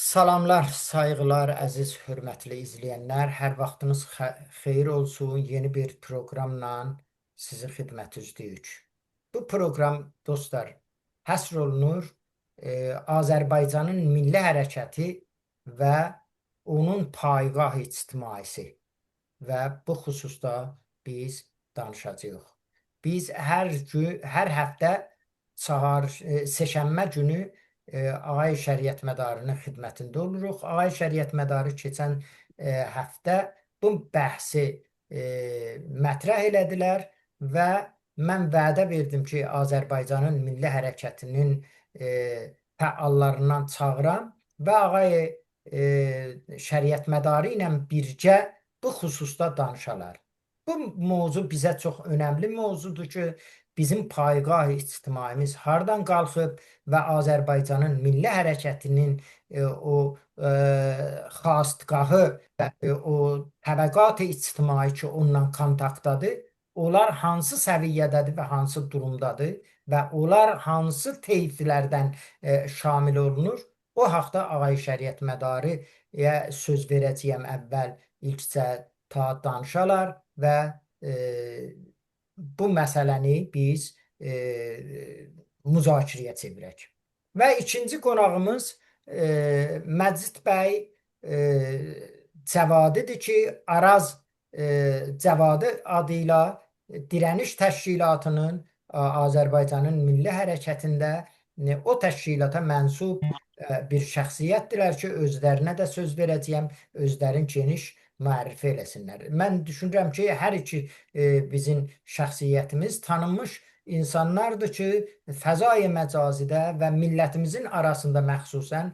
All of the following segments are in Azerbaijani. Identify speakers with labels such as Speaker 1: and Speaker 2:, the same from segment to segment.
Speaker 1: Salamlar, sayğılar, əziz, hörmətli izləyənlər. Hər vaxtınız xeyir olsun. Yeni bir proqramla sizin xidmətinizdəyik. Bu proqram dostlar həsr olunur Azərbaycanın milli hərəkəti və onun payqah ictimaisi və bu xüsusda biz danışacağıq. Biz hər gün, hər həftə sehşənbə günü Ağay Şəriətmədarının xidmətində oluruq. Ağay Şəriətmədarı keçən həftə bu bəhsi mətrəh elədilər və mən vədə verdim ki, Azərbaycanın milli hərəkətinin fəallarından çağıram və Ağay Şəriətmədarı ilə birgə bu xüsusda danışalar. Bu mövzu bizə çox önəmli mövzudur ki, bizim payqah ictimaimiz hardan qalxıb və Azərbaycanın milli hərəkətinin o xastqahı və o təbəqat ictimai ki, onunla kontaktdadır, onlar hansı səviyyədədir və hansı durumdadır və onlar hansı teyflərdən şamil olunur? O haqda Ağay Şəriətmədarıya söz verəcəyəm əvvəl ilkcə ta danışalar və bu məsələni biz müzakirəyə çevirək. Və ikinci qonağımız Məcid bəy Cəvadidir ki, Araz Cəvadi adı ilə Dirəniş Təşkilatının Azərbaycanın milli hərəkətində o təşkilata mənsub bir şəxsiyyətdirlər ki, özlərinə də söz verəcəyəm, özlərin geniş müərrifə eləsinlər. Mən düşünürəm ki, hər iki bizim şəxsiyyətimiz tanınmış insanlardır ki, fəzai məcazidə və millətimizin arasında məxsusən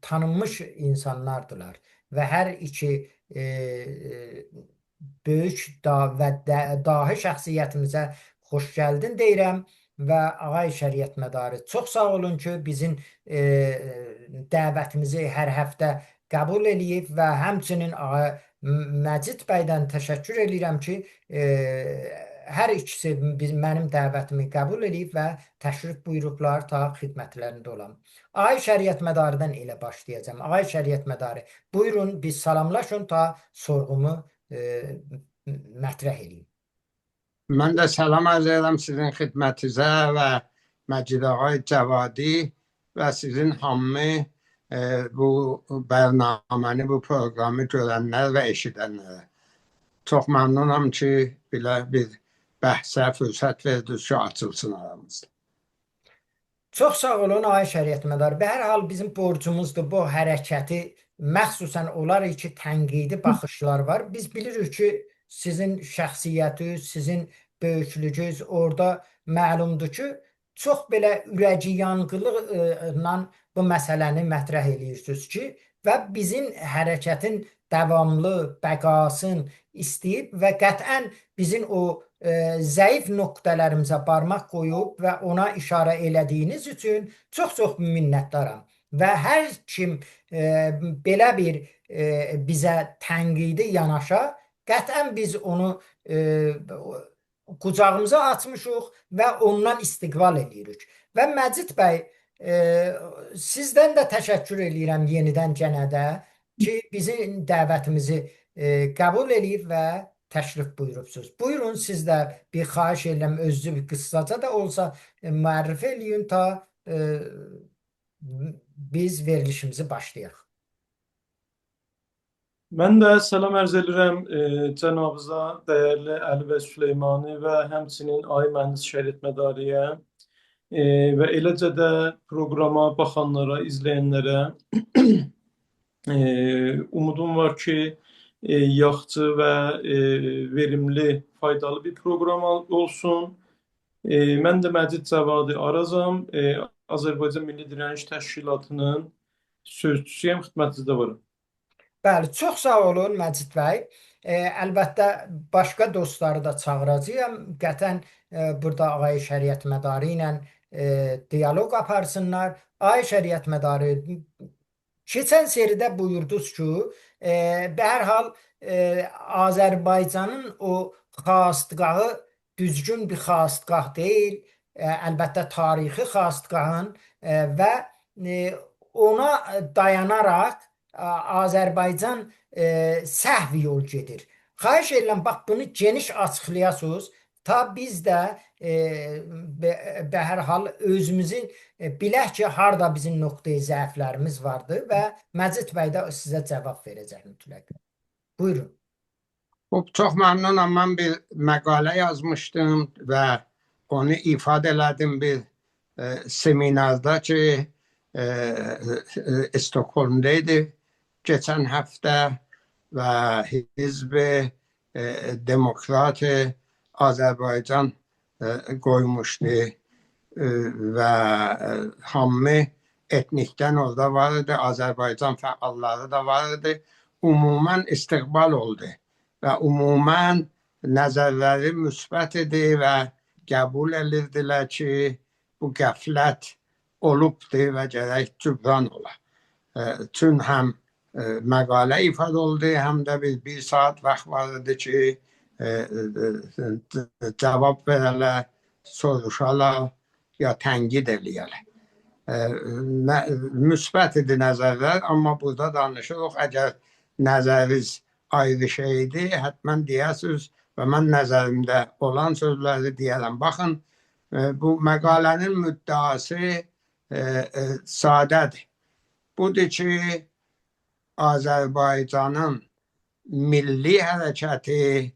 Speaker 1: tanınmış insanlardılar. Və hər iki böyük da və dahi şəxsiyyətimizə xoş gəldin deyirəm və Ağay Şəriətmədarı çox sağ olun ki, bizim dəvətimizi hər həftə qəbul eləyib və həmçinin Ağa Məcid bəydən təşəkkür eləyirəm ki, hər ikisi mənim dəvətimi qəbul eləyib və təşrif buyurublar ta xidmətlərində olam. Ağay Şəriətmədarıdan elə başlayacağam. Ağay Şəriətmədarı, buyurun biz salamlaşın ta sorğumu mətrəh eləyim.
Speaker 2: Mən də salam arz edirəm sizin xidmətinizə və Məcid ağay Cəvadi və sizin hamı bu bərnaməni, bu proqramı görənlər və eşidənlərə. Çox məmnunam ki, belə bir bəhsə fürsət verdiniz ki, açılsın aramızda.
Speaker 1: Çox sağ olun Ay Şəriətmədar. Hər hal bizim borcumuzdur bu hərəkəti, məxsusən onlar ki, tənqidi baxışlar var. Biz bilirik ki, sizin şəxsiyyətiniz, sizin böyüklüyünüz orada məlumdur ki, çox belə ürəci yanğılıqla bu məsələni mətrəh eləyirsiniz ki, və bizim hərəkətin davamlı bəqasını istəyib və qətiyyən bizim o zəif nöqtələrimizə barmaq qoyub və ona işarə elədiyiniz üçün çox-çox minnətdaram. Və hər kim belə bir bizə tənqidi yanaşa, qətiyyən biz onu qucağımıza açmışıq və ondan istiqbal eləyirik. Və Məcid bəy, sizdən də təşəkkür eləyirəm yenidən gənə də ki, bizim dəvətimizi qəbul eləyib və təşrif buyurubsunuz. Buyurun, siz də bir xahiş edirəm, özünüzü bir qısaca da olsa müərrifə eləyin ta biz verilişimizi başlayaq.
Speaker 3: Mən də salam ərz edirəm cənabıza, dəyərli Əli bəy Süleymani və həmçinin Ay Mühəndis Şəriətmədariyə və eləcə də proqrama baxanlara, izləyənlərə umudum var ki, yaxçı və verimli, faydalı bir proqram olsun. Mən də Məcid Cəvadi Arazam, Azərbaycan Milli Dirəniş Təşkilatının sözçüsüyəm, xidmətinizdə varam.
Speaker 1: Bəli, çox sağ olun Məcid bəy. Əlbəttə başqa dostları da çağıracağam. Qətiyyən burada Ağay Şəriətmədarı ilə dialoq aparsınlar. Ağay Şəriətmədarı keçən seridə buyurdunuz ki, hər hal Azərbaycanın o xastqahı düzgün bir xastqah deyil. Əlbəttə tarixi xastqahın və Ona dayanaraq Azərbaycan səhv yol gedir. Xahiş edirəm, bax bunu geniş açıqlayasınız. Ta biz də bə hər hal özümüzü bilək ki, harda bizim nöqteyi zəiflərimiz vardır və Məcid bəy də sizə cavab verəcək mütləq. Buyurun.
Speaker 2: Xoş, çox məmnunam. Mən bir məqalə yazmışdım və onu ifadə elədim bir seminarda ki, Stockholmda idi keçən həftə və Hizb Demokrat Azərbaycan qoymuşdu və hamı etnikdən orada var idi, Azərbaycan fəalları da var idi. Ümumən istiqbal oldu və ümumən nəzərləri müsbət idi və qəbul edirdilər ki, bu qəflət olubdur və gərək cübran ola. Çün həm məqalə ifadə oldu, həm də bir saat vaxt var idi ki, cavab verələr, soruşalar ya tənqid eləyələr. Müsbət idi nəzərlər, amma burada danışırıq, əgər nəzəriniz ayrı şeydir, hətmən deyəsiniz və mən nəzərimdə olan sözləri deyərəm. Baxın, bu məqalənin müddəası sadədir. Budur ki, Azərbaycanın milli hərəkəti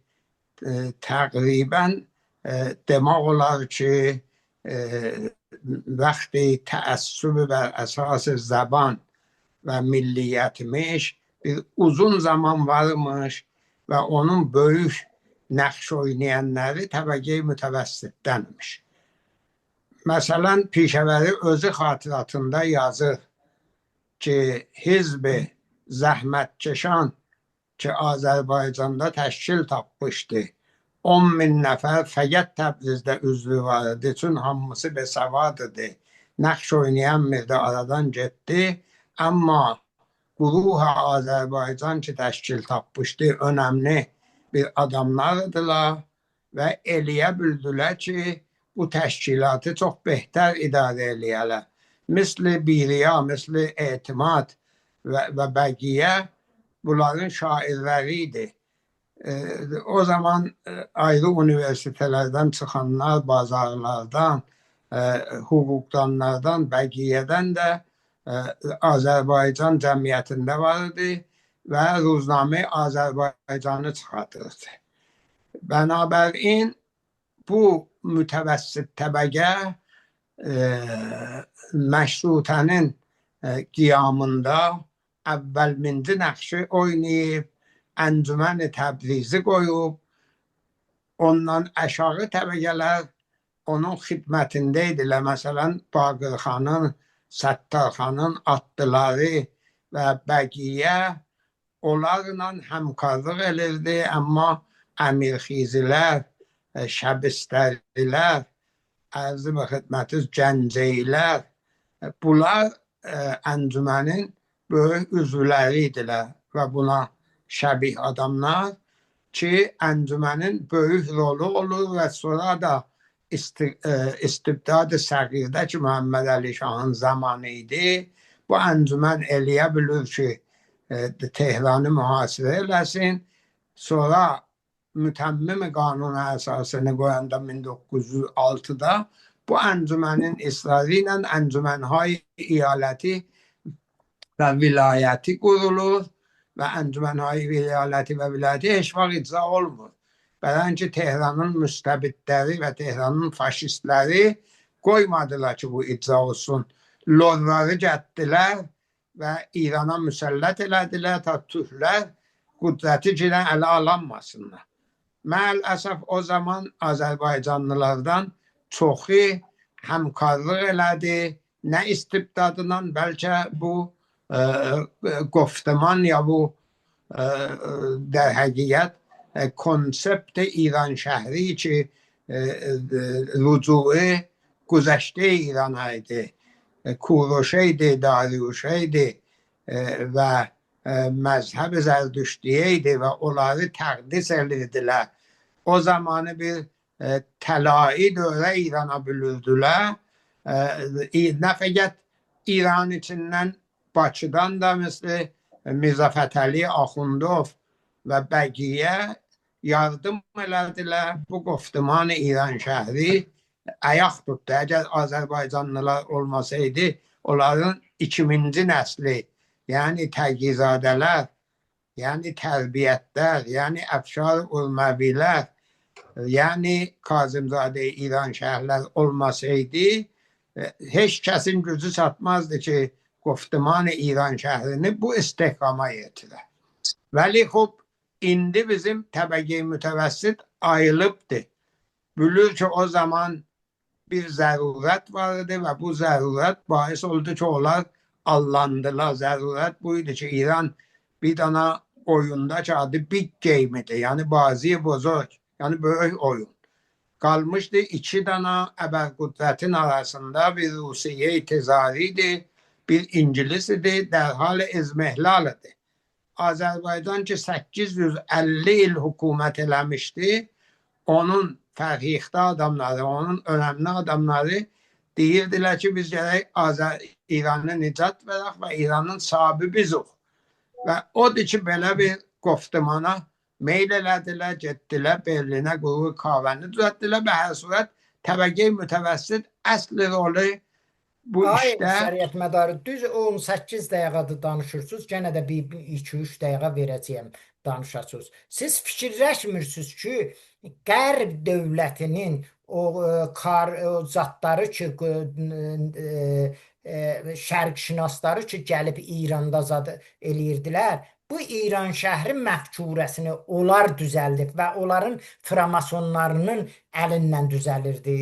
Speaker 2: təqribən demək olar ki, vaxtı təəssüb bər əsas zəban və milliyyətmiş bir uzun zaman varmış və onun böyük nəqş oynayanları təbəqə mütəvəssitdənmiş. Məsələn, Pişəvəri özü xatiratında yazır ki, Hizb-i Zəhmətkeşan ki, Azərbaycanda təşkil tapmışdı. 10 min nəfər fəqət Təbrizdə üzvü var idi. Çün hamısı besavad idi. Nəqş oynayan bir də aradan getdi. Amma Quruha Azərbaycan ki, təşkil tapmışdı, önəmli bir adamlar idilər və eləyə bildilər ki, bu təşkilatı çox behtər idarə eləyərlər. Misli Biriya, misli Etimad və Bəqiyə bunların şairləri idi. O zaman ayrı universitetlərdən çıxanlar, bazarlardan, hüquqdanlardan, Bəqiyyədən də Azərbaycan cəmiyyətində var idi və Ruznamə Azərbaycanı çıxartırdı. Bənabərин bu mütəvəssit təbəqə məşrutənin qiyamında əvvəlminci nəqşi oynayıb, Əncüməni Təbrizi qoyub, ondan aşağı təbəqələr onun xidmətində idilər. Məsələn, Baqırxanın, Səttarxanın atlıları və bəqiyyə onlarla həmkarlıq elirdi, amma əmirxizilər, şəbistərilər, ərzim xidməti gənceylər, bunlar əncümənin böyük üzvləri idilər və buna şəbih adamlar ki, əncümənin böyük rolu olur və sonra da istibdad-ı səğirdə ki, Məhəmməd Əli Şahın zamanı idi, bu əncümən eləyə bilir ki, Tehranı mühasirə eləsin, sonra mütəmmim qanun əsasını qoyanda 1906-da bu əncümənin ısrarı ilə əncümənهای iyaləti və vilayəti qurulur və əncümənهای iyaləti və vilayəti heç vaxt icra olmur. Bəlkə Tehranın müstəbidləri və Tehranın faşistləri qoymadılar ki, bu icra olsun. Lorları gətdilər və İrana müsəllət elədilər ta türklər qüdrəti yenə ələ alanmasınlar. Mələsəf o zaman Azərbaycanlılardan çoxu həmkarlıq elədi, nə istibdadla, bəlkə bu گفتمان یا bu در حقیقت کنسپت ایران شهری که رجوع گذشته ایران haydi کوروشیdi, Dariuşeydi və məzhəb Zərdüştiyə idi və onları təqdis edirdilər. O zamanı bir təlai dövrə İrana bülürdülər. Nə fəqət İran içindən Bakıdan da misli Mirzə Fətəli Axundov və bəqiyyə yardım elədilər. Bu qoftuman İran şəhri ayaq tutdu. Əgər Azərbaycanlılar olmasaydı, onların 2000-ci nəsli, yəni Təqizadələr, yəni Tərbiyyətlər, yəni Əfşar Urməvilər, yəni Kazımzadə İran şəhərlər olmasaydı, heç kəsin gücü çatmazdı ki, qoftuman İran şəhrini bu istehkama yetirə. Vəli xub, indi bizim təbəqə mütəvəssit ayılıbdır. Bilir ki, o zaman bir zərurət var idi və bu zərurət bahis oldu ki, onlar allandılar. Zərurət buydu ki, İran bir dana oyunda ki, adı Big Game idi. Yəni bazi bozorg, yəni böyük oyun. Qalmışdı iki dana əbərqüdrətin arasında bir Rusiye tezari bir İngilis idi, dərhal izmihlal idi. Azərbaycan ki 850 il hökumət eləmişdi, onun fərhixdə adamları, onun önəmli adamları deyirdilər ki, biz gərək İranı nicat verək və İranın sahibi bizik. Və odur ki, belə bir qoftumana meyl elədilər, getdilər Berlinə, quru kahvəni düzəltdilər və hər surət təbəqə mütəvəssit əsl rolu bu
Speaker 1: Ay
Speaker 2: işdə
Speaker 1: şəriətmədarı, düz 18 dəqiqədir danışırsınız. Gənə də bir 2-3 dəqiqə verəcəyəm danışasınız. Siz fikirləşmirsiniz ki, Qərb dövlətinin o kar o zatları ki, şərqşünasları ki, gəlib İranda zad eləyirdilər. Bu İran şəhri məfkurəsini onlar düzəldib və onların framasonlarının əlindən düzəlirdi.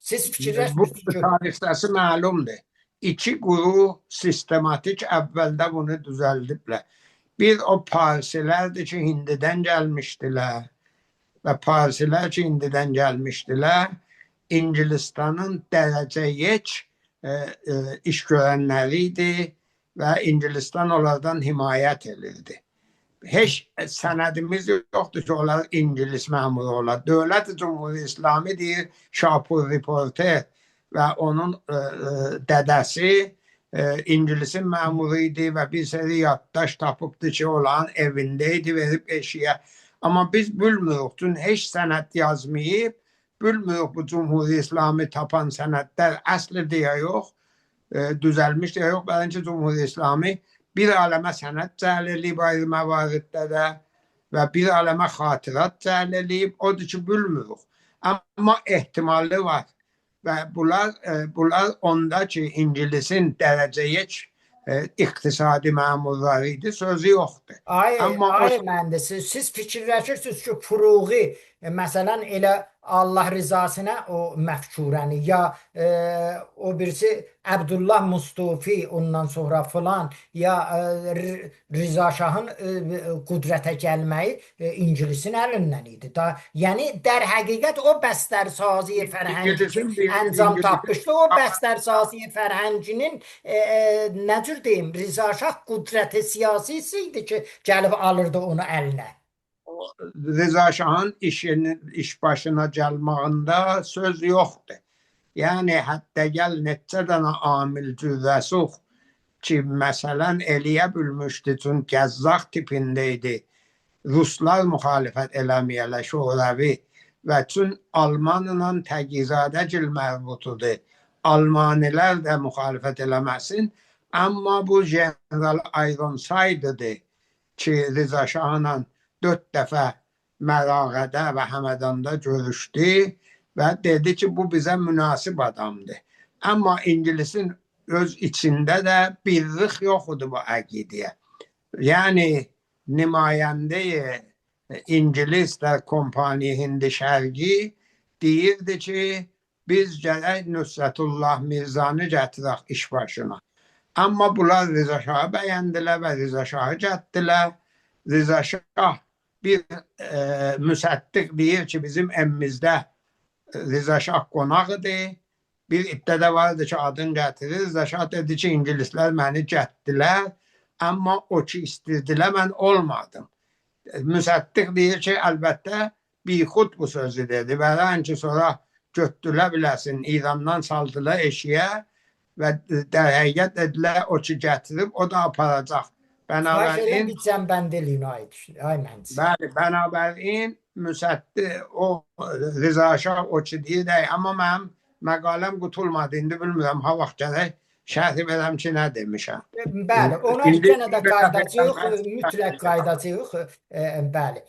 Speaker 1: Siz
Speaker 2: bu
Speaker 1: fikirləşmirsiniz ki,
Speaker 2: tarixçəsi məlumdur. İki quru sistematik əvvəldə bunu düzəldiblər. Bir o Parsilərdir ki, Hindidən gəlmişdilər və Parsilər ki, Hindidən gəlmişdilər, İngilistanın dərəcə yek iş görənləri idi və İngilistan onlardan himayət edirdi. Heç sənədimiz yoxdur ki, onlar İngilis məmuru olar. Dövlət Cumhuri İslami deyir Şapur Reporter və onun dədəsi İngilisin məmuru idi və bir seri yaddaş tapıbdı ki, onların evində idi, verib eşiyə. Amma biz bilmirik, çünki heç sənəd yazmayıb, bilmirik bu Cumhuri İslami tapan sənədlər əslidir ya yox, düzəlmiş ya yox. Bəlkə Cumhuri İslami bir aləmə sənəd cəl eləyib ayrı məvariddə də və bir aləmə xatirat cəl eləyib, odur ki, bilmirik. Amma ehtimalı var. Və bunlar onda ki, İngilisin dərəcə yek iqtisadi məmurları idi, sözü yoxdur.
Speaker 1: Ay,
Speaker 2: Amma o
Speaker 1: ay mühəndis, siz fikirləşirsiniz ki, Furuği məsələn elə Allah rızasına o məfkurəni ya o birisi Əbdullah Mustofi ondan sonra filan ya Rıza Şahın qüdrətə gəlməyi İngilisin əlindən idi. Da, yəni در həqiqət o bəstərsazi fərhəngi ki,
Speaker 2: İngilisin bir
Speaker 1: əncam
Speaker 2: İngilisin
Speaker 1: tapmışdı, o bəstərsazi fərhənginin nə cür deyim, Rıza Şah qüdrəti siyasisi idi ki, gəlib alırdı onu əlinə.
Speaker 2: Rıza Şahın işinin iş başına gəlmağında söz yoxdur. Yəni hətta gəl neçə dənə amil cürrəsux ki, məsələn eləyə bilmişdi, çünki qəzzaq tipində idi. Ruslar müxalifət eləməyələ Şoravi və çün Almanla Təqizadəgil mərbutudur. Almanilər də müxalifət eləməsin. Amma bu General Ironside'dır ki, Rıza Şahla 4 dəfə Mərağədə və Həmədanda görüşdü və dedi ki, bu bizə münasib adamdır. Amma İngilisin öz içində də birlik yox idi bu əqidəyə. Yəni nümayəndə İngilis də kompaniya Hindi Şərqi deyirdi ki, biz gərək Nusrətullah Mirzanı gətirək iş başına. Amma bunlar Rıza Şahı bəyəndilər və Rıza Şahı gətdilər. Rıza Şah bir müsəddiq deyir ki, bizim evimizdə Rıza Şah qonaq idi. Bir iddə də vardı ki, adını gətirir. Rıza Şah dedi ki, İngilislər məni gətdilər, amma o ki istəydilər, mən olmadım. Müsəddiq deyir ki, əlbəttə bixud bu sözü dedi. Və ki, sonra götdülə biləsin, İrandan saldılar eşiyə. Və در həqiqət dedilər o ki gətirib, o da aparacaq.
Speaker 1: Xahiş edirəm
Speaker 2: Bənabərин
Speaker 1: bir cəmbənd eləyin ay, ay mühəndis.
Speaker 2: Bəli, bənabərин Müsəddiq o Rıza Şah o ki deyir, amma mənim məqaləm qutulmadı. İndi bilmirəm ha vaxt gərək şərhi verəm ki, nə demişəm.
Speaker 1: Bəli, ona
Speaker 2: İndi
Speaker 1: yenə də qayıdacağıq, mütləq qayıdacağıq. Bəli.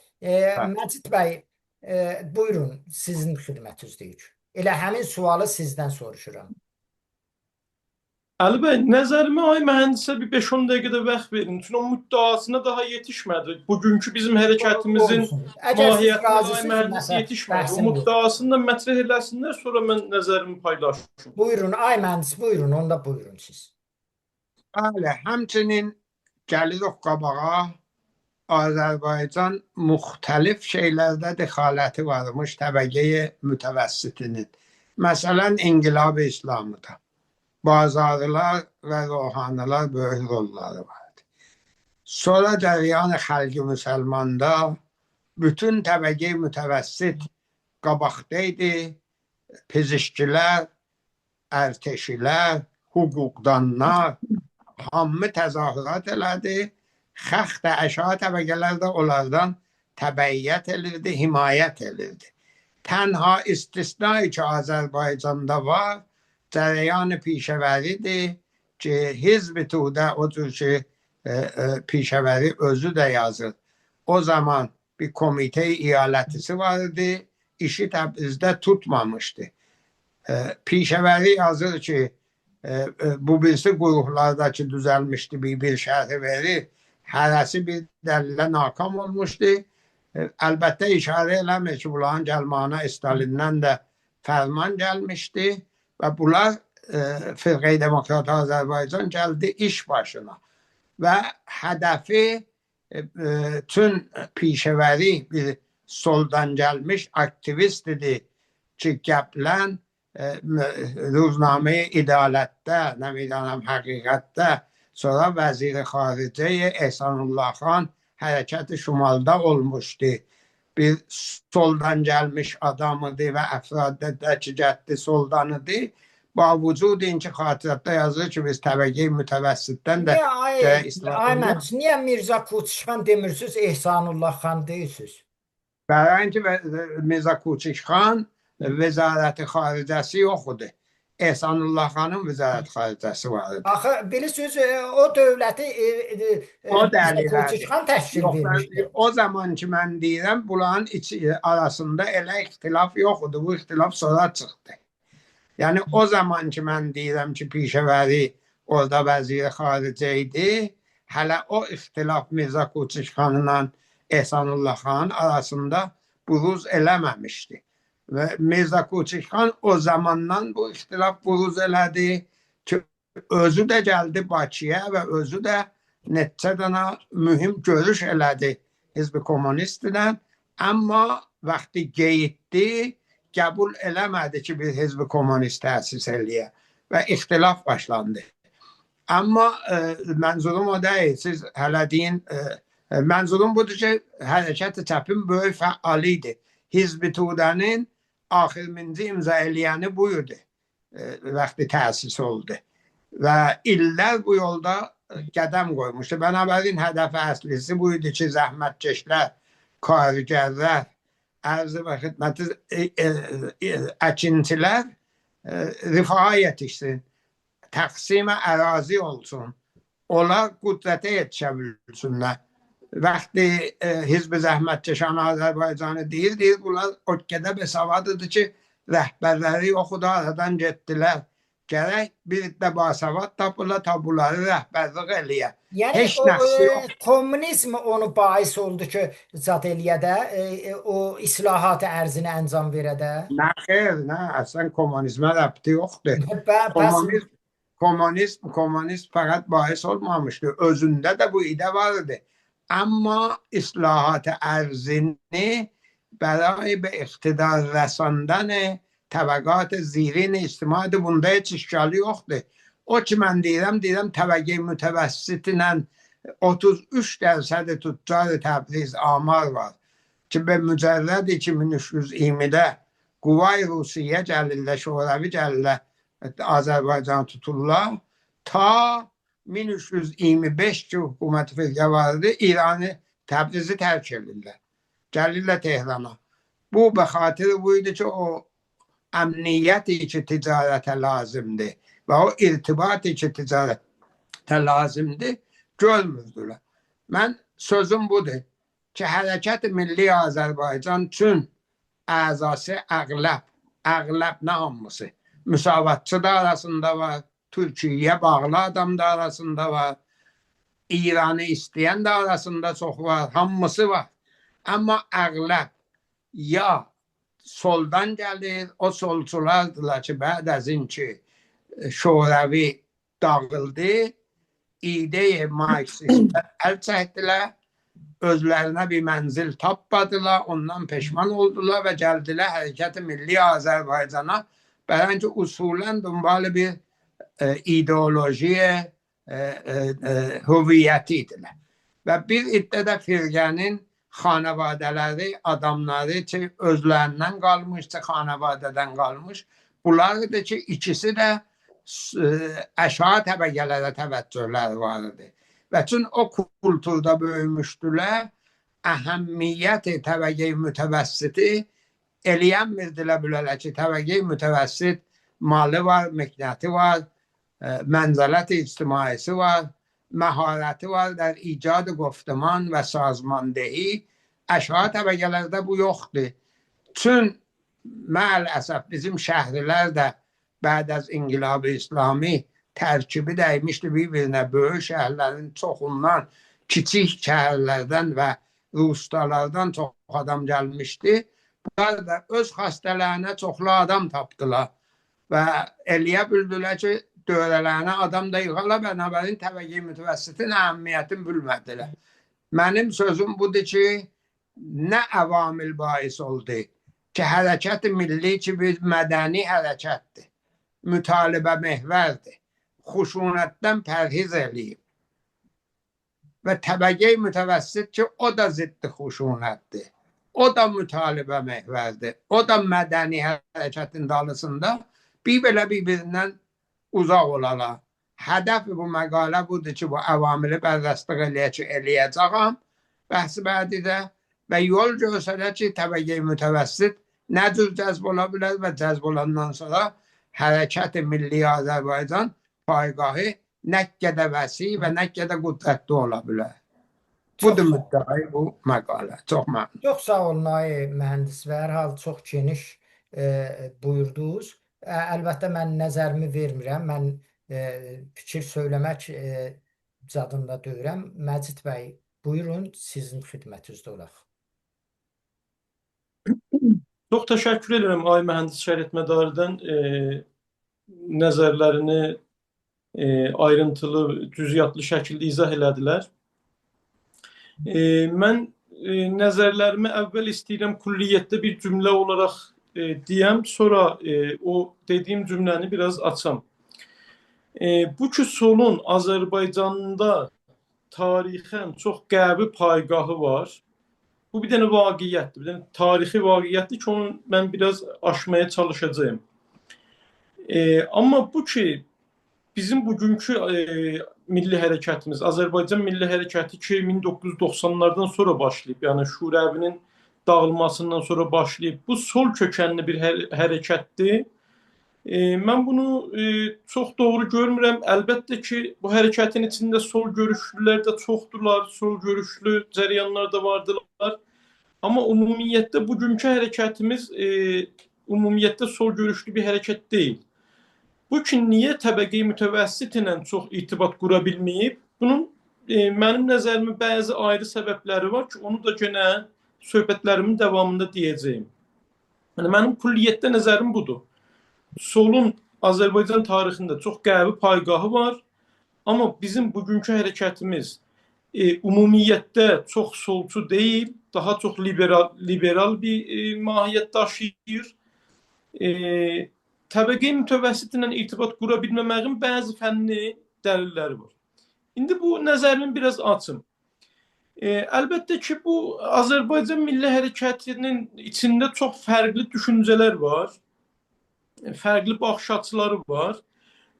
Speaker 1: Məcid bəy, buyurun, sizin xidmətinizdəyik. Elə həmin sualı sizdən soruşuram.
Speaker 3: Əli bəy, nəzərimi ay mühəndisə bir 5-10 dəqiqə də vaxt verin. Çünki o müddəasına daha yetişmədi. Bugünkü bizim hərəkətimizin
Speaker 1: Olsun. Əgər siz
Speaker 3: mahiyyətinə ay
Speaker 1: razısınız,
Speaker 3: mühəndis
Speaker 1: məsəl
Speaker 3: yetişmədi. O
Speaker 1: bəhsim yoxdur.
Speaker 3: müddəasını da mətrəh eləsinlər, sonra mən nəzərimi paylaşım.
Speaker 1: Buyurun, ay mühəndis, buyurun, onda buyurun siz.
Speaker 2: Bəli, həmçinin gəlirik qabağa. Azərbaycan müxtəlif şeylərdə dəxaləti varmış təbəqəyə mütəvəssitinin. Məsələn, İnqilab İslamıda bazarlar və ruhanilər böyük rolları vardı. Sonra Cəryan-ı Xəlqi Müsəlmanda bütün təbəqə mütəvəssit qabaqda idi. Pizişkilər, ərteşilər, hüquqdanlar hamı təzahürat elədi. Xəx də aşağı təbəqələr də onlardan təbəiyyət elirdi, himayət elirdi. Tənha istisna ki Azərbaycanda var, cərəyan pişəvəridir ki, Hizb-i Tudə o cür ki pişəvəri özü də yazır. O zaman bir komitə iyalətisi var idi, işi Təbrizdə tutmamışdı. Pişəvəri yazır ki, bu birisi qurumlardakı düzəlmişdi, bir şərhi verir. Hərəsi bir dəlilə nakam olmuşdu. Əlbəttə işarə eləmir ki, bunların gəlməyinə Stalindən də fərman gəlmişdi və bunlar Firqə-i Demokrat Azərbaycan gəldi iş başına və hədəfi tün pişəvəri bir soldan gəlmiş aktivist idi ki, qəblən ruznamə İdalətdə, nə bilirəm həqiqətdə, sonra vəzir-i xaricə Ehsanullah xan Hərəkət-i Şimalda olmuşdu. Bir soldan gəlmiş adam idi və əfraddə ki, gətdi soldan idi. Ba vücud ki, xatirətdə yazır ki, biz təbəqə mütəvəssitdən də
Speaker 1: Niyə ay,
Speaker 2: gərək istifadə
Speaker 1: ay mühəndis, niyə Mirzə Kuçixan demirsiniz, Ehsanullah xan deyirsiniz?
Speaker 2: برای اینکه Mirza Kuçik xan vəzarəti xaricəsi yox idi. Ehsanullah xanın vəzarət xaricəsi var idi.
Speaker 1: Axı bilirsiniz, o dövləti
Speaker 2: O
Speaker 1: Mirzə
Speaker 2: dəlilərdir.
Speaker 1: Kuçixan təşkil
Speaker 2: Yox,
Speaker 1: vermişdi.
Speaker 2: o zaman ki mən deyirəm, bunların arasında elə ixtilaf yox idi. Bu ixtilaf sonra çıxdı. Yəni o zaman ki mən deyirəm ki, Pişəvəri orada vəzir xaricə idi, hələ o ixtilaf Mirzə Kuçik xanla Ehsanullah xanın arasında buruz eləməmişdi. Və Mirzə Kuçik xan o zamandan bu ixtilaf buruz elədi ki, özü də gəldi Bakıya və özü də neçə dənə mühim görüş elədi Hizb-i Kommunist ilə. Amma vaxtı geyitdi, qəbul eləmədi ki, bir Hizb-i Kommunist təsis eləyə və ixtilaf başlandı. Amma mənzurum o deyil. Siz hələ deyin, mənzurum budur ki, Hərəkət-i Çəpin böyük fəali idi. Hizb-i Tudənin axırıncı imza eləyəni bu idi. Vaxtı təsis oldu. Və illər bu yolda qədəm qoymuşdu. Bənabərин hədəfi əslisi bu idi ki, zəhmətkeşlər, kargərlər, ərz və xidməti əkinçilər rifaha yetişsin, təqsim ərazi olsun, onlar qüdrətə yetişə bilsinlər. Vaxtı Hizb-i Zəhmətkeşan Azərbaycanı deyir, bunlar o qədər besavadıdır ki, rəhbərləri yox idi, aradan getdilər. Gərək bir də basavad tapıla, ta bunları rəhbərlik eləyə.
Speaker 1: Yəni
Speaker 2: Heç
Speaker 1: o
Speaker 2: nəqsi yox.
Speaker 1: Kommunizm onu bais oldu ki, zat eləyə də, o islahat ərzini əncam verə də.
Speaker 2: Nə xeyr, nə, əslən kommunizmə rəbti yoxdur.
Speaker 1: Bəs
Speaker 2: Kommunizm fəqət bais olmamışdı. Özündə də bu idə var idi. Amma islahat ərzini برای به اقتدار رساندن طبقات زیرین اجتماعی bunda heç işgali yoxdur. O ki mən deyirəm, təbəqə mütəvəssitlə 33% tüccar Təbriz amar var ki, به mücərrəd 2320-də Quvay Rusiya gəlirlər, Şuravi gəlirlər, Azərbaycan tuturlar. Ta 1325 ki hökumət firqə vardı, İranı, Təbrizi tərk edirlər. Gəlirlər Tehrana. Bu به خاطر buydu ki o əmniyyəti ki ticarətə lazımdır və o irtibatı ki ticarətə lazımdır, görmürdülər. Mən sözüm budur ki, Hərəkət Milli Azərbaycan üçün əzası əqləb, əqləb nə hamısı, müsavatçı da arasında var, Türkiyəyə bağlı adam da arasında var, İranı istəyən də arasında çox var, hamısı var. Amma əqləb ya soldan gəlir, o solçulardılar ki, bəd az ki Şoravi dağıldı, ideya Marksistlər əl çəkdilər, özlərinə bir mənzil tapmadılar, ondan peşman oldular və gəldilər Hərəkət Milli Azərbaycana. Bərəncə usulən dünbalı bir ideoloji hüviyyəti idilər. Və bir iddə də firqənin xanavadələri, adamları ki, özlərindən qalmış, ki, xanavadədən qalmış, bunlar idi ki, ikisi də əşa təbəqələrə təvəccühləri var idi. Və çün o kulturda böyümüşdülər, əhəmiyyət təbəqə mütəvəssiti eləyənmirdilər bilələr ki, təbəqə mütəvəssit malı var, mehnəti var, mənzələt ictimaisi var, məharəti var در ایجاد گفتمان və sazmandehی. Aşağı təbəqələrdə bu yoxdur. Çün maalesef bizim şəhərlər də bəd az İnqilab-ı İslami tərkibi dəymişdi bir-birinə, böyük şəhərlərin çoxundan, kiçik şəhərlərdən və rustalardan çox adam gəlmişdi. Bunlar da öz xəstələrinə çoxlu adam tapdılar və eləyə bildilər ki, dövrələrinə adam da yığarlar, bənabərin təbəqə mütəvəssitin əhəmiyyətini bilmədilər. Mənim sözüm budur ki, nə əvamil bais oldu ki, hərəkət milli ki bir mədəni hərəkətdir, mütalibə mehvərdir, xuşunətdən pərhiz eləyib və təbəqə mütəvəssit ki, o da ziddi xuşunətdir, o da mütalibə mehvərdir, o da mədəni hərəkətin dalısında bir belə bir-birindən uzaq olalar. Hədəf bu məqalə budur ki, bu əvamili bərrəstıq eləyə ki, eləyəcəyəm bəhsi bədidə və yol göstərə ki, təbəqə mütəvəssit nə cür cəzb ola bilər və cəzb olandan sonra Hərəkət Milli Azərbaycan payqahı nə qədər vəsi və nə qədər qüdrətli ola bilər. Budur müddəai bu məqalə. Çox məmnun.
Speaker 1: Çox sağ olun ay mühəndis və hər hal çox geniş buyurdunuz. Əlbəttə mən nəzərimi vermirəm. Mən fikir söyləmək zadında deyirəm. Məcid bəy, buyurun, sizin xidmətinizdə olaq.
Speaker 3: Çox təşəkkür edirəm Ay Mühəndis Şəriətmədaridən nəzərlərini ayrıntılı, cüziyyatlı şəkildə izah elədilər. Mən nəzərlərimi əvvəl istəyirəm kulliyyətdə bir cümlə olaraq deyəm, sonra o dediyim cümləni biraz açam. Bu ki solun Azərbaycanda tarixən çox qəvi payqahı var. Bu bir dənə vaqiətdir, bir dənə tarixi vaqiətdir ki, onu mən biraz aşmaya çalışacağım. Amma bu ki bizim bugünkü milli hərəkətimiz, Azərbaycan milli hərəkəti ki 1990-lardan sonra başlayıb, yəni Şurəvinin dağılmasından sonra başlayıb. Bu sol kökənli bir hərəkətdir. Mən bunu çox doğru görmürəm. Əlbəttə ki, bu hərəkətin içində sol görüşlülər də çoxdurlar, sol görüşlü cərəyanlar da vardılar. Amma ümumiyyətdə bugünkü hərəkətimiz ümumiyyətdə sol görüşlü bir hərəkət deyil. Bu ki, niyə təbəqə mütəvəssit ilə çox irtibat qura bilməyib? Bunun mənim nəzərimə bəzi ayrı səbəbləri var ki, onu da genə söhbətlərimin davamında deyəcəyim. Yəni mənim kulliyyətdə nəzərim budur. Solun Azərbaycan tarixində çox qəvi payqahı var, amma bizim bugünkü hərəkətimiz ümumiyyətdə çox solçu deyil, daha çox liberal bir mahiyyət daşıyır. Təbəqə mütəvəssit ilə irtibat qura bilməməyin bəzi fənni dəlilləri var. İndi bu nəzərimi biraz açım. Əlbəttə ki, bu Azərbaycan Milli Hərəkətinin içində çox fərqli düşüncələr var. fərqli baxış açıları var.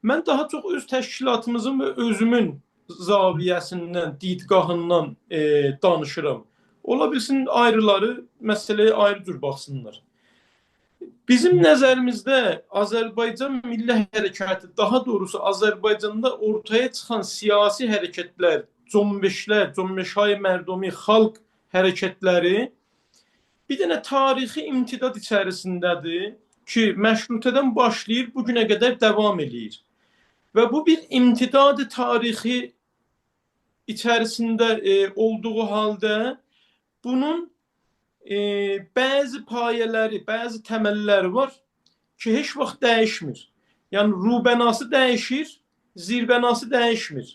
Speaker 3: Mən daha çox öz təşkilatımızın və özümün zaviyəsindən, didgahından danışıram. Ola bilsin ayrıları məsələyə ayrı cür baxsınlar. Bizim nəzərimizdə Azərbaycan Milli Hərəkatı, daha doğrusu Azərbaycanda ortaya çıxan siyasi hərəkətlər, cönbüşlər, cönbüşهای mərdumi, xalq hərəkətləri bir dənə tarixi imtidad içərisindədir ki, məşrutədən başlayır, bu günə qədər davam eləyir. Və bu bir imtidad tarixi içərisində olduğu halda bunun bəzi payələri, bəzi təməlləri var ki, heç vaxt dəyişmir. Yəni rubənası dəyişir, zirbənası dəyişmir.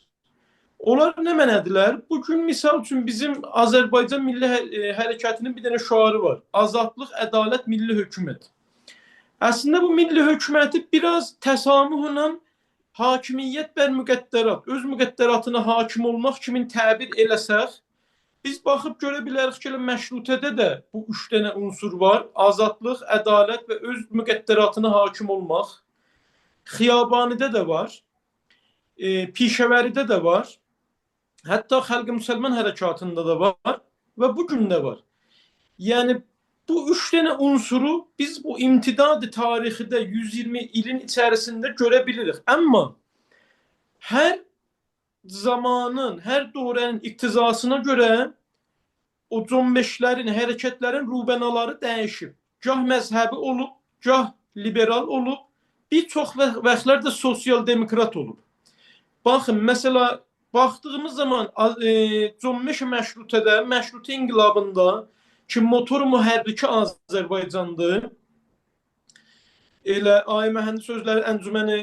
Speaker 3: Onlar nə mənədirlər? Bugün misal üçün bizim Azərbaycan Milli Hərəkatının bir dənə şüarı var. Azadlıq, ədalət, milli hökumət. Əslində bu milli hökuməti biraz təsamuhla hakimiyyət bər müqəddərat, öz müqəddəratına hakim olmaq kimin təbir eləsək, biz baxıb görə bilərik ki, elə məşrutədə də bu üç dənə unsur var. Azadlıq, ədalət və öz müqəddəratına hakim olmaq. Xiyabanidə də var. Pişəvəridə də var. Hətta Xalq Müsəlman Hərəkatında da var və bu gün də var. Yəni bu üç dənə unsuru biz bu imtidad tarixidə 120 ilin içərisində görə bilirik. Amma hər zamanın, hər dövrənin iqtizasına görə o cönbüşlərin, hərəkətlərin rubənaları dəyişib. Gah məzhəbi olub, gah liberal olub, bir çox vaxtlar da sosial demokrat olub. Baxın, məsəla baxdığımız zaman cönbüş məşrutədə, məşrutə inqilabında ki motor mühərriki Azərbaycandır. Elə Ay Mühəndis sözləri Əncüməni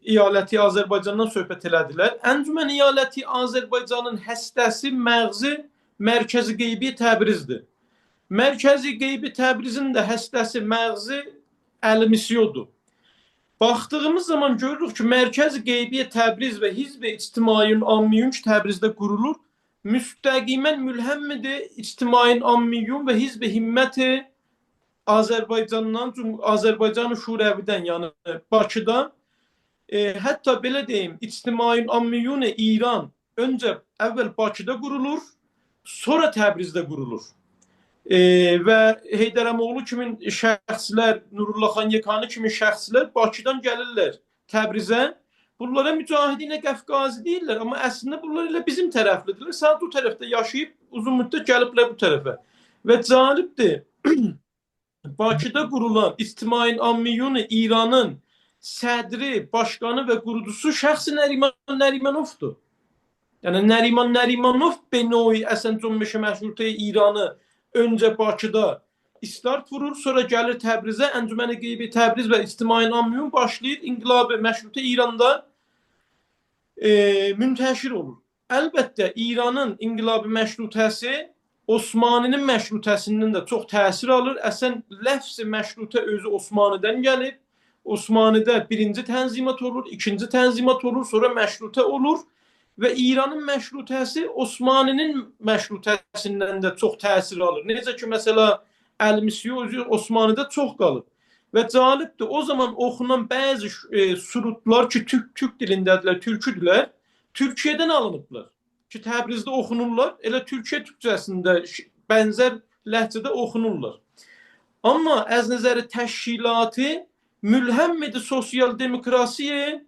Speaker 3: İyaləti Azərbaycandan söhbət elədilər. Əncüməni İyaləti Azərbaycanın həstəsi, məğzi Mərkəzi Qeybi Təbrizdir. Mərkəzi Qeybi Təbrizin də həstəsi, məğzi Əli Misiyodur. Baxdığımız zaman görürük ki, Mərkəzi Qeybi Təbriz və Hizb-i İctimaiyyün Ammiyyun ki, Təbrizdə qurulur, müstəqimən mülhəmmidir İctimaiyyün Ammiyyun və Hizb-i Himməti Azərbaycandan, Azərbaycan Şurəvidən, yəni Bakıdan, hətta belə deyim, İctimaiyyün Ammiyyun İran öncə əvvəl Bakıda qurulur, sonra Təbrizdə qurulur. Və Heydər Əmoğlu kimi şəxslər, Nurullah xan Yekani kimi şəxslər Bakıdan gəlirlər Təbrizə. Bunlara Mücahidinə Qəfqazi deyirlər, amma əslində bunlar elə bizim tərəflidirlər. Sadəcə o tərəfdə yaşayıb uzun müddət gəliblər bu tərəfə. Və cəlibdir, Bakıda qurulan İctimaiyyün Ammiyyun İranın sədri, başqanı və qurucusu şəxsi Nəriman Nərimanovdur. Yəni Nəriman Nərimanov benoy əsən cönbüşü məşrutə İranı öncə Bakıda start vurur, sonra gəlir Təbrizə, Əncüməni Qeybi Təbriz və İctimaiyyün Ammiyyun başlayır İnqilab-ı Məşrutə İranda müntəşir olur. Əlbəttə İranın İnqilab-ı Məşrutəsi Osmaninin məşrutəsindən də çox təsir alır. Əslən ləfz-i məşrutə özü Osmanlıdan gəlib. Osmanlıda birinci tənzimat olur, ikinci tənzimat olur, sonra məşrutə olur və İranın məşrutəsi Osmaninin məşrutəsindən də çox təsir alır. Necə ki, məsəla Əl-Misiyo özü Osmanlıda çox qalıb. Və cəlibdir, o zaman oxunan bəzi surutlar ki, türk dilindədirlər, türküdürlər, Türkiyədən alınıblar. Ki, Təbrizdə oxunurlar, elə Türkiyə türkcəsində bənzər ləhcədə oxunurlar. Amma əz nəzəri təşkilatı mülhəmmidir sosial demokrasiya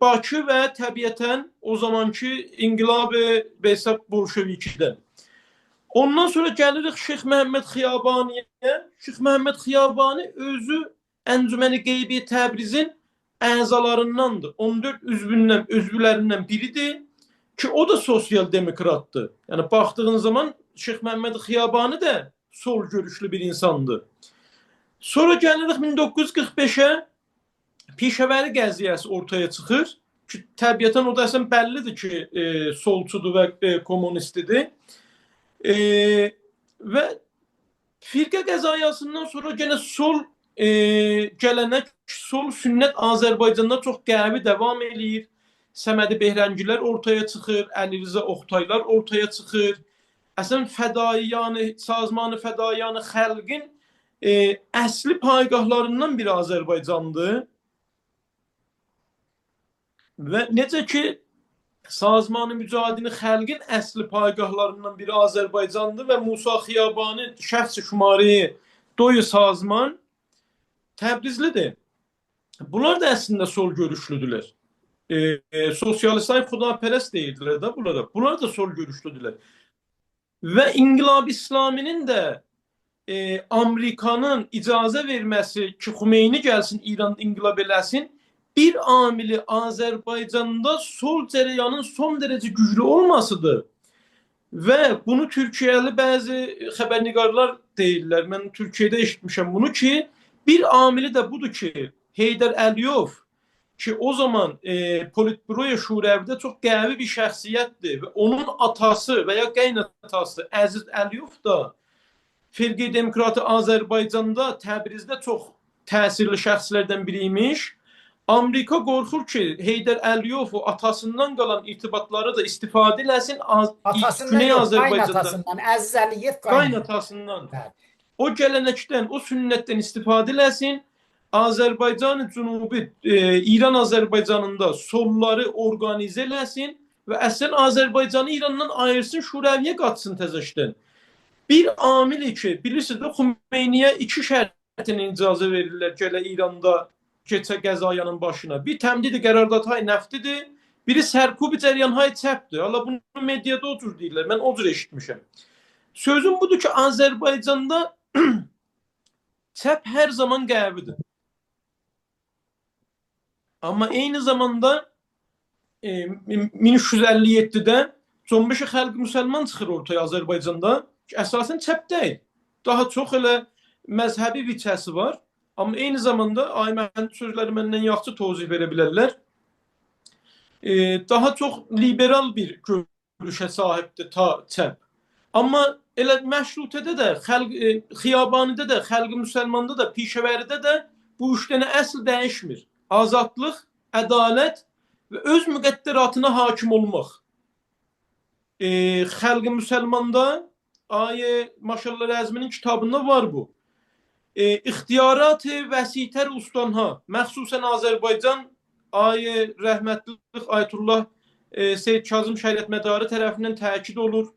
Speaker 3: Bakı və təbiətən o zamanki İnqilab-ı hesab bolşevikidən. Ondan sonra gəlirik Şeyx Məhəmməd Xiyabaniyə. Şeyx Məhəmməd Xiyabani özü Əncüməni Qeybi Təbrizin əzalarındandır. 14 üzvlərindən biridir ki, o da sosial demokratdır. Yəni baxdığın zaman Şeyx Məhəmməd Xiyabani də sol görüşlü bir insandır. Sonra gəlirik 1945-ə, Pişəvəri qəziyyəsi ortaya çıxır ki, təbiətən o da əslən bəllidir ki, solçudur və kommunistidir. Və firqə qəzayasından sonra yenə sol gələnək, sol sünnət Azərbaycanda çox qəvi davam eləyir. Səmədi Behrəngilər ortaya çıxır, Əli Rza Oxtaylar ortaya çıxır. Əslən fədaiyani, Sazmanı Fədaiyani Xəlqin Əsli payqahlarından biri Azərbaycandır. Və necə ki Sazman-ı Mücahidin Xəlqin əsli payqahlarından biri Azərbaycandır və Musa Xiyabani şəxs şumarı Doyu Sazman Təbrizlidir. Bunlar da əslində sol görüşlüdülər. Sosyalistlər xudapərəst deyirdilər də bunlara. Bunlar da sol görüşlüdülər. Və İnqilab İslaminin də Amerikanın icazə verməsi ki, Xümeyni gəlsin İranda inqilab eləsin, bir amili Azərbaycanda sol cərəyanın son dərəcə güclü olmasıdır. Və bunu Türkiyəli bəzi xəbərnigarlar deyirlər. Mən Türkiyədə eşitmişəm bunu ki, bir amili də budur ki, Heydər Əliyev ki o zaman Politbüroya Şurəvidə çox qəvi bir şəxsiyyətdir və onun atası və ya qaynatası Əziz Əliyev da Firqə Demokratı Azərbaycanda, Təbrizdə çox təsirli şəxslərdən biri imiş. Amerika qorxur ki, Heydər Əliyev o atasından qalan irtibatları da istifadə eləsin.
Speaker 1: Atasından
Speaker 3: Güney
Speaker 1: yox,
Speaker 3: Azərbaycanda
Speaker 1: qaynatasından, Əziz Əliyev
Speaker 3: qaynatasından.
Speaker 1: Bəli.
Speaker 3: O gələnəkdən, o sünnətdən istifadə eləsin. Azərbaycan Cənubi, İran Azərbaycanında solları organize eləsin və əslən Azərbaycanı İrandan ayırsın, Şurəviyə qatsın təzəşdən. Bir amil ki, bilirsiniz də Xümeyniyə iki şərtlə icazə verirlər gələ İranda keçə qəzayanın başına. Bir təmdid qərardathay nəftidir, biri sərkubi cəryanhay çəpdir. Allah bunu mediada o cür deyirlər. Mən o cür eşitmişəm. Sözüm budur ki, Azərbaycanda çəp hər zaman qəvidir. Amma eyni zamanda 1357-də Cönbüşi Xalq Müsəlman çıxır ortaya Azərbaycanda. Əsasən çəp deyil. Daha çox elə məzhəbi viçəsi var. Amma eyni zamanda Aymən sözləri məndən yaxşı tozih verə bilərlər. Daha çox liberal bir görüşə sahibdir ta çəp. Amma elə Məşrutədə də, Xiyabanidə də, Xalq Müsəlmanda da, Pişəvəridə də bu üç dənə əsl dəyişmir. Azadlıq, ədalət və öz müqəddəratına hakim olmaq. Xalq Müsəlmanda ayə Maşallah Rəzminin kitabında var bu. İxtiyarat-ı vəsitər ustanha, məxsusən Azərbaycan ayə rəhmətlik Ayətullah Seyid Kazım Şəriətmədarı tərəfindən təkid olur.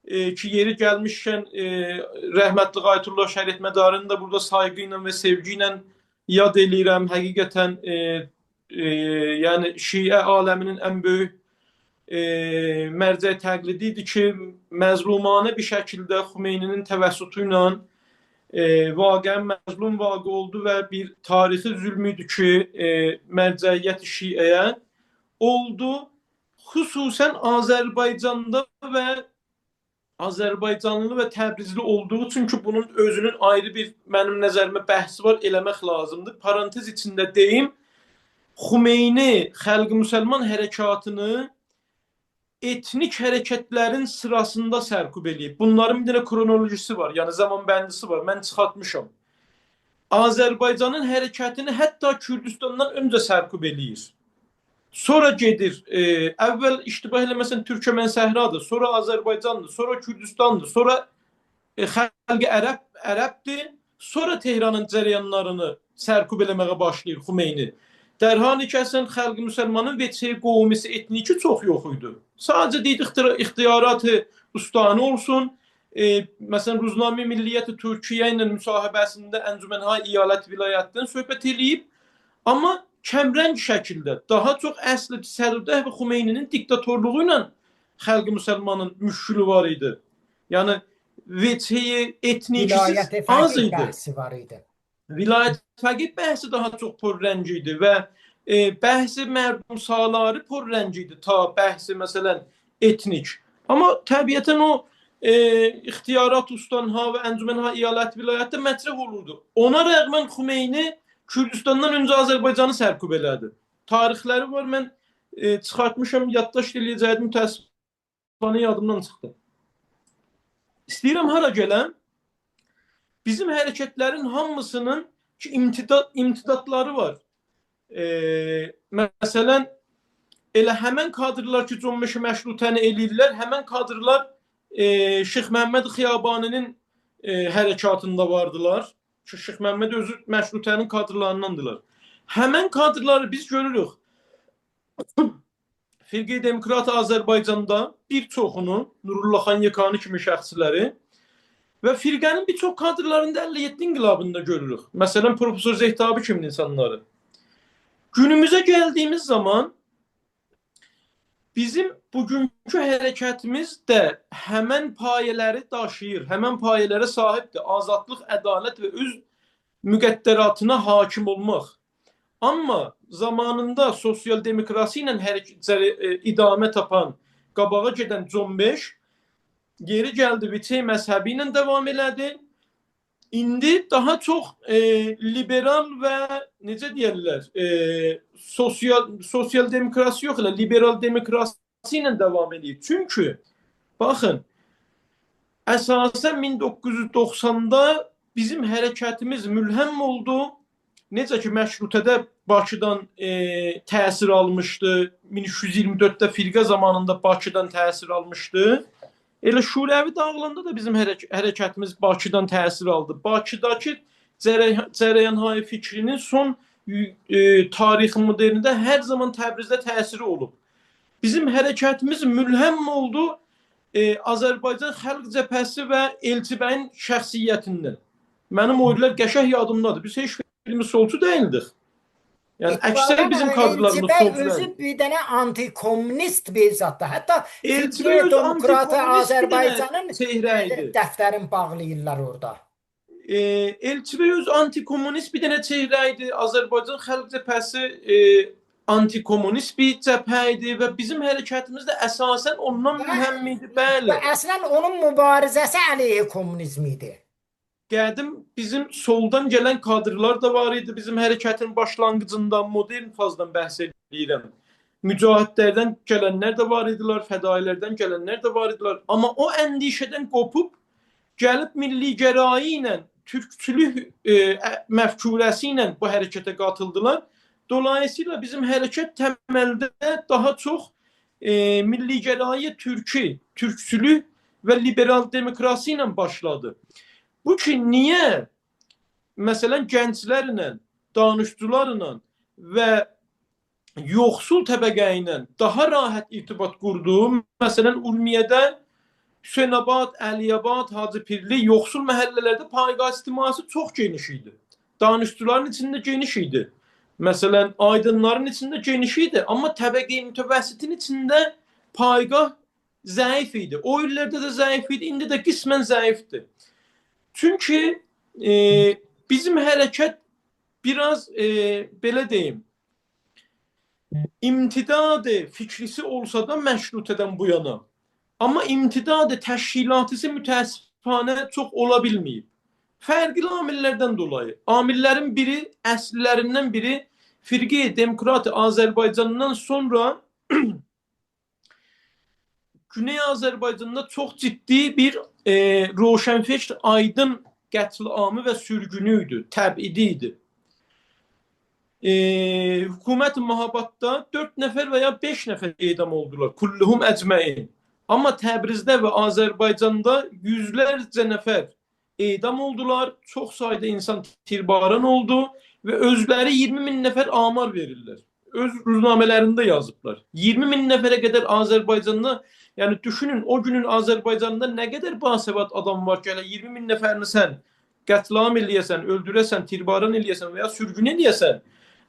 Speaker 3: Ki yeri gəlmişkən rəhmətlik Ayətullah Şəriətmədarını da burada sayğı ilə və sevgi ilə yad eləyirəm. Həqiqətən yəni Şiə aləminin ən böyük mərcə təqlidi idi ki, məzlumanə bir şəkildə Xümeyninin təvəssütü ilə vaqəən məzlum vaqe oldu və bir tarixi zülm idi ki, mərcəiyyət Şiəyə oldu. Xüsusən Azərbaycanda və Azərbaycanlı və Təbrizli olduğu üçün ki, bunun özünün ayrı bir mənim nəzərimə bəhsi var, eləmək lazımdır. Parantez içində deyim, Xümeyni Xalq Müsəlman hərəkatını etnik hərəkətlərin sırasında sərkub eləyib. Bunların bir dənə kronologisi var, yəni zaman bəndisi var. Mən çıxartmışam. Azərbaycanın hərəkətini hətta Kürdistandan öncə sərkub eləyir. Sonra gedir, əvvəl iştibah eləməsən Türkmen Səhradır, sonra Azərbaycandır, sonra Kürdistandır, sonra Xalq Ərəbdir, sonra Tehranın cərəyanlarını sərkub eləməyə başlayır Xümeyni. Dərhali ki, əslən Xalq Müsəlmanın veçeyi qovmisi etniki çox yox idi. Sadəcə deyid ixtiyarat-ı ustanı olsun. Məsələn, Ruznamə Milliyyət-i Türkiyə ilə müsahibəsində Əncümənhay İyalət vilayətdən söhbət eləyib. Amma kəmrəng şəkildə daha çox əsl Sədrdə və Xümeyninin diktatorluğu ilə Xalq Müsəlmanın müşkülü var idi. Yəni veçeyi etnikisiz az idi.
Speaker 1: Bəhsi var idi.
Speaker 3: Vilayət fəqih bəhsi daha çox pürrəng idi və bəhsi mərdum saları pürrəng idi ta bəhsi məsələn etnik. Amma təbiətən o ixtiyarat ustanha və əncümənha iyalət vilayətdə mətrəh olurdu. Ona rəğmən Xümeyni Kürdistandan öncə Azərbaycanı sərkub elədi. Tarixləri var, mən çıxartmışam, yaddaş eləyəcəkdim, təəssüfənə yadımdan çıxdı. İstəyirəm hara gələm? Bizim hərəkətlərin hamısının ki, imtidadları var. Məsələn, elə həmən kadrlar ki, Cönbüşi Məşrutəni eləyirlər, həmən kadrlar Şeyx Məhəmməd Xiyabaninin hərəkatında vardılar. Ki Şıx Məhəmməd özü məşrutənin kadrlarındandılar. Həmən kadrları biz görürük. Firqə-i Demokrat Azərbaycanda bir çoxunu, Nurullah xan Yekani kimi şəxsləri və firqənin bir çox kadrlarını da 57 inqilabında görürük. Məsələn, Profesör Zehtabi kimi insanları. Günümüzə gəldiyimiz zaman bizim bugünkü hərəkətimiz də həmən payələri daşıyır, həmən payələrə sahibdir. Azadlıq, ədalət və öz müqəddəratına hakim olmaq. Amma zamanında sosial demokrasi ilə idamə tapan, qabağa gedən Cönbeş geri gəldi, Vitey məzhəbi ilə davam elədi. İndi daha çox liberal və necə deyirlər, sosial demokrasi yox, elə liberal demokrasi ilə davam edir. Çünki baxın, əsasən 1990-da bizim hərəkətimiz mülhəm oldu. Necə ki məşrutədə Bakıdan təsir almışdı, 1324-də firqə zamanında Bakıdan təsir almışdı. Elə Şurəvi dağılanda da bizim hərəkətimiz Bakıdan təsir aldı. Bakıdakı cərəyanhay fikrinin son tarix modernində hər zaman Təbrizdə təsiri olub. Bizim hərəkətimiz mülhəm oldu Azərbaycan Xalq Cəbhəsi və Elçibəyin şəxsiyyətindən. Mənim o illər qəşəng yadımdadır. Biz heç birimiz solçu deyildik. Yəni əksər bizim kadrlarımız solçu
Speaker 1: özü bir dənə antikomünist bir zatdır. Hətta
Speaker 3: Elçibəy
Speaker 1: Firqə
Speaker 3: özü
Speaker 1: Demokratı
Speaker 3: antikomünist bir dənə
Speaker 1: Azərbaycanın
Speaker 3: çehrə idi.
Speaker 1: dəftərini bağlayırlar orada.
Speaker 3: Elçibəy öz antikomünist bir dənə çehrə idi. Azərbaycan Xalq Cəbhəsi antikomünist bir cəbhə idi və bizim hərəkətimiz də əsasən ondan mülhəm idi. Bəli.
Speaker 1: Və əslən onun mübarizəsi əleyhə kommunizm idi.
Speaker 3: Qədim bizim soldan gələn kadrlar da var idi. Bizim hərəkətin başlanğıcında modern fazdan bəhs edirəm. Mücahidlərdən gələnlər də var idilər, fədaиlərdən gələnlər də var idilər. Amma o əndişədən qopub gəlib milli gərayı ilə, türkçülük məfkurəsi ilə bu hərəkətə qatıldılar. Dolayısıyla bizim hərəkət təməldə daha çox milli gərayı türkü, türkçülük və liberal demokrasi ilə başladı. Bu ki, niyə məsələn gənclərlə, danışıcılarla və yoxsul təbəqə ilə daha rahat irtibat qurdu? Məsələn, Urmiyədə Hüseynabad, Əliyabad, Hacı Pirli yoxsul məhəllələrdə payqah ictiması çox geniş idi. Danışıcıların içində geniş idi. Məsələn, aydınların içində geniş idi, amma təbəqə mütəvəssitin içində payqah zəif idi. O illərdə də zəif idi, indi də qismən zəifdir. Çünki bizim hərəkət biraz belə deyim, imtidad fikrisi olsa da məşrutədən bu yana, amma imtidad təşkilatısı mütəəssifanə çox ola bilməyib. Fərqli amillərdən dolayı. Amillərin biri, əslilərindən biri Firqə-i Demokrat Azərbaycandan sonra Güney Azərbaycanda çox ciddi bir roşənfikr aydın qətl-amı və sürgünü idi, təbidi idi. Hökumət Mahabadda 4 nəfər və ya 5 nəfər edam oldular. Kulluhum əcməin. Amma Təbrizdə və Azərbaycanda yüzlərcə nəfər edam oldular. Çox sayda insan tirbaran oldu və özləri 20 min nəfər amar verirlər. Öz ruznamələrində yazıblar. 20 min nəfərə qədər Azərbaycanda, yəni düşünün o günün Azərbaycanında nə qədər basəvat adam var ki, hələ 20 min nəfərini sən qətlam eləyəsən, öldürəsən, tirbaran eləyəsən və ya sürgün eləyəsən.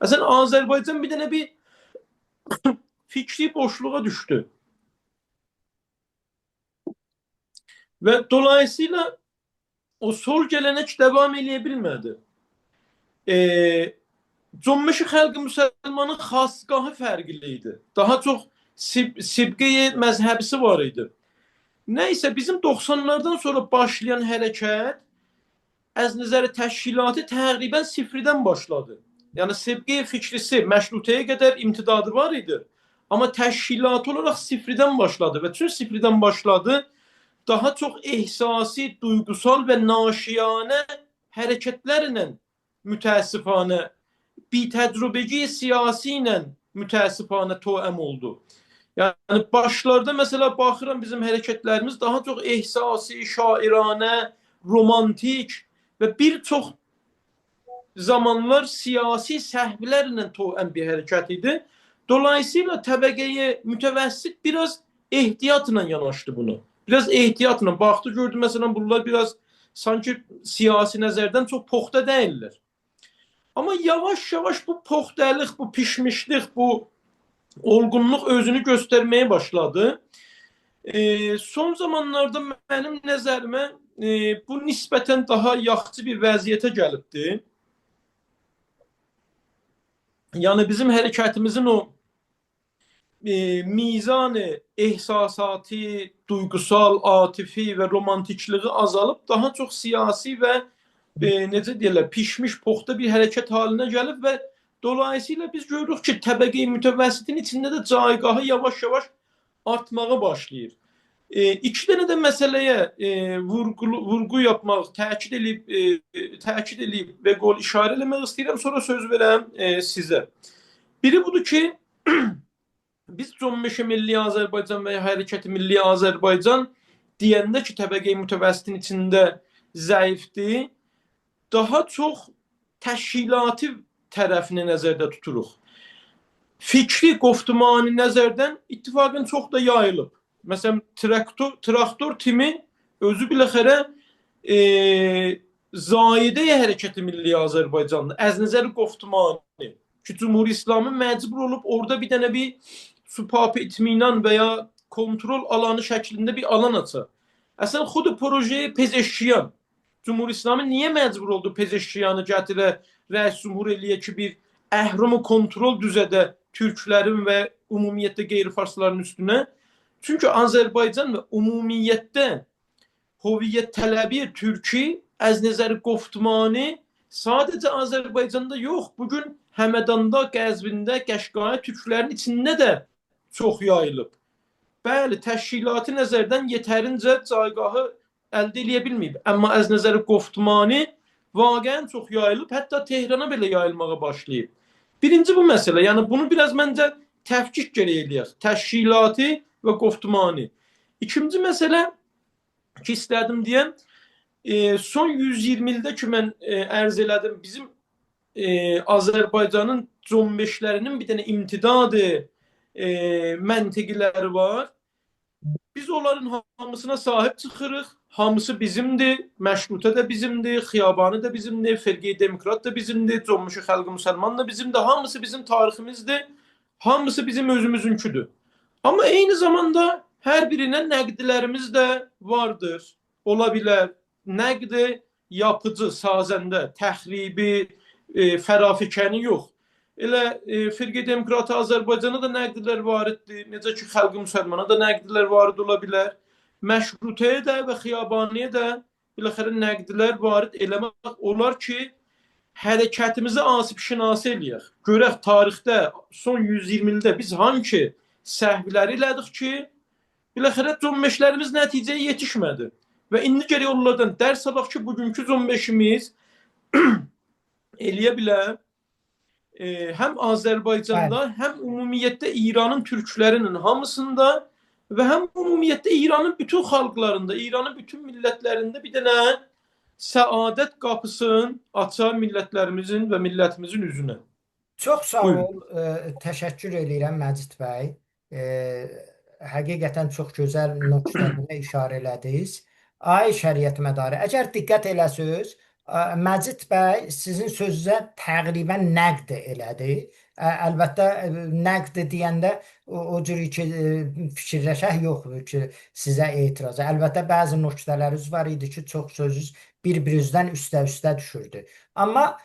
Speaker 3: Əslən Azərbaycan bir dənə bir fikri boşluğa düşdü. Və dolayısıyla o sol gələnek davam eləyə bilmədi. Cönbüşü Xalq Müsəlmanın xasqahı fərqli idi. Daha çox sibqə məzhəbisi var idi. Nəysə bizim 90-lardan sonra başlayan hərəkət əz nəzəri təşkilatı təqribən sifridən başladı. Yəni sibqə fikrisi məşrutəyə qədər imtidadı var idi. Amma təşkilatı olaraq sifridən başladı və çünki sifridən başladı, daha çox ehsasi, duygusal və naşiyanə hərəkətlərlə mütəəssifanə bitəcrübəgi siyasi ilə mütəəssifanə toəm oldu. Yəni başlarda məsələ baxıram bizim hərəkətlərimiz daha çox ehsasi, şairanə, romantik və bir çox zamanlar siyasi səhvlərlə toəm bir hərəkət idi. Dolayısıyla təbəqəyə mütəvəssit biraz ehtiyatla yanaşdı bunu. Biraz ehtiyatla baxdı, gördü məsələn bunlar biraz sanki siyasi nəzərdən çox poxta deyillər. Amma yavaş-yavaş bu poxtəlıq, bu pişmişlik, bu olgunluq özünü göstərməyə başladı. Son zamanlarda mənim nəzərimə bu nisbətən daha yaxçı bir vəziyyətə gəlibdi. Yəni bizim hərəkətimizin o mizanı ehsasati, duygusal, atifi və romantikliyi azalıb, daha çox siyasi və necə deyirlər, pişmiş, poxta bir hərəkət halinə gəlib və dolayısıyla biz görürük ki, təbəqə-i mütəvəssitin içində də caygahı yavaş-yavaş artmağa başlayır. İki dənə də məsələyə vurgu yapmaq, təkid eləyib və qol işarə eləmək istəyirəm, sonra söz verəm sizə. Biri budur ki, biz Cönbüş-i Milli Azərbaycan və ya Hərəkət-i Milli Azərbaycan deyəndə ki, təbəqə-i mütəvəssitin içində zəifdir, daha çox təşkilati tərəfini nəzərdə tuturuq. Fikri qoftumani nəzərdən ittifaqın çox da yayılıb. Məsələn, traktor timi özü biləxərə zaidə Hərəkət-i Milli Azərbaycandır. Əz nəzəri qoftumani ki, Cumhur İslamı məcbur olub orada bir dənə bir supap itminan və ya kontrol alanı şəklində bir alan aça. Əslən xud projeyi Pezeşkiyan. Cumhur İslamı niyə məcbur oldu Pezeşkiyanı gətirə, rəis cumhur eləyə ki, bir əhrumu kontrol düzədə türklərin və ümumiyyətdə qeyri-farsların üstünə? Çünki Azərbaycan və ümumiyyətdə hüviyyət tələbi türki əz nəzəri qoftmani sadəcə Azərbaycanda yox, bugün Həmədanda, Qəzvində, Qəşqai türklərin içində də çox yayılıb. Bəli, təşkilati nəzərdən yetərincə caygahı əldə eləyə bilməyib. Amma əz nəzəri qoftmani vaqəən çox yayılıb, hətta Tehrana belə yayılmağa başlayıb. Birinci bu məsələ, yəni bunu biraz məncə təfkik gərək eləyək. Təşkilati və qoftmani. İkinci məsələ ki, istədim deyəm, son 120 ildə ki, mən ərz elədim, bizim Azərbaycanın cönbüşlərinin bir dənə imtidadı məntiqiləri var. Biz onların hamısına sahib çıxırıq. Hamısı bizimdir. Məşrutə də bizimdir, Xiyabanı da bizimdir, Firqə-i Demokrat da bizimdir, Cönbüşü Xalq Müsəlman da bizimdir. Hamısı bizim tariximizdir. Hamısı bizim özümüzünküdür. Amma eyni zamanda hər birinə nəqdlərimiz də vardır. Ola bilər. Nəqdi yapıcı, sazəndə, təxribi, fərafikəni yox. Elə Firqə Demokratı Azərbaycana da nəqdlər variddir. Necə ki, Xalq Müsəlmana da nəqdlər varid ola bilər. Məşrutəyə də və Xiyabaniyə də biləxərə nəqdlər varid eləmək olar ki, hərəkətimizi asibşinası eləyək. Görək tarixdə son 120 ildə biz hansı səhvləri elədik ki, biləxərə cönbüşlərimiz nəticəyə yetişmədi. Və indi gərək onlardan dərs alaq ki, bugünkü cönbüşümüz eləyə bilər həm Azərbaycanda, həm ümumiyyətdə İranın türklərinin hamısında və həm ümumiyyətdə İranın bütün xalqlarında, İranın bütün millətlərində bir dənə səadət qapısını aça millətlərimizin və millətimizin üzünə.
Speaker 1: Çox sağ ol, təşəkkür eləyirəm Məcid bəy. Həqiqətən çox gözəl nöqtələrə işarə elədiniz. Ay şəriət mədarı, əgər diqqət eləsəniz, Məcid bəy sizin sözünüzə təqribən nəqd elədi. Əlbəttə nəqd deyəndə o cür ki fikirləşək yoxdur ki, sizə etiraz. Əlbəttə bəzi nöqtələriniz var idi ki, çox sözünüz bir-birinizdən üstə-üstə düşürdü. Amma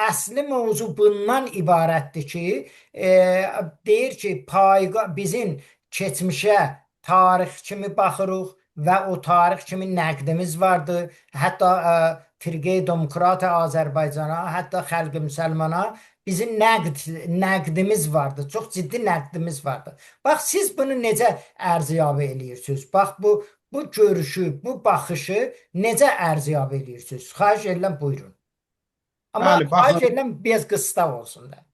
Speaker 1: əsli mövzu bundan ibarətdir ki, deyir ki, payqa bizim keçmişə tarix kimi baxırıq və o tarix kimi nəqdimiz vardı. Hətta Firqə-i Demokrat Azərbaycana, hətta Xalq-ı Müsəlmana bizim nəqdimiz vardı. Çox ciddi nəqdimiz vardı. Bax siz bunu necə ərziyabi eləyirsiniz? Bax bu görüşü, bu baxışı necə ərziyabi eləyirsiniz? Xahiş edirəm buyurun. Amma
Speaker 2: Bəli,
Speaker 1: xahiş
Speaker 2: baxın.
Speaker 1: edirəm biraz qısa olsun da.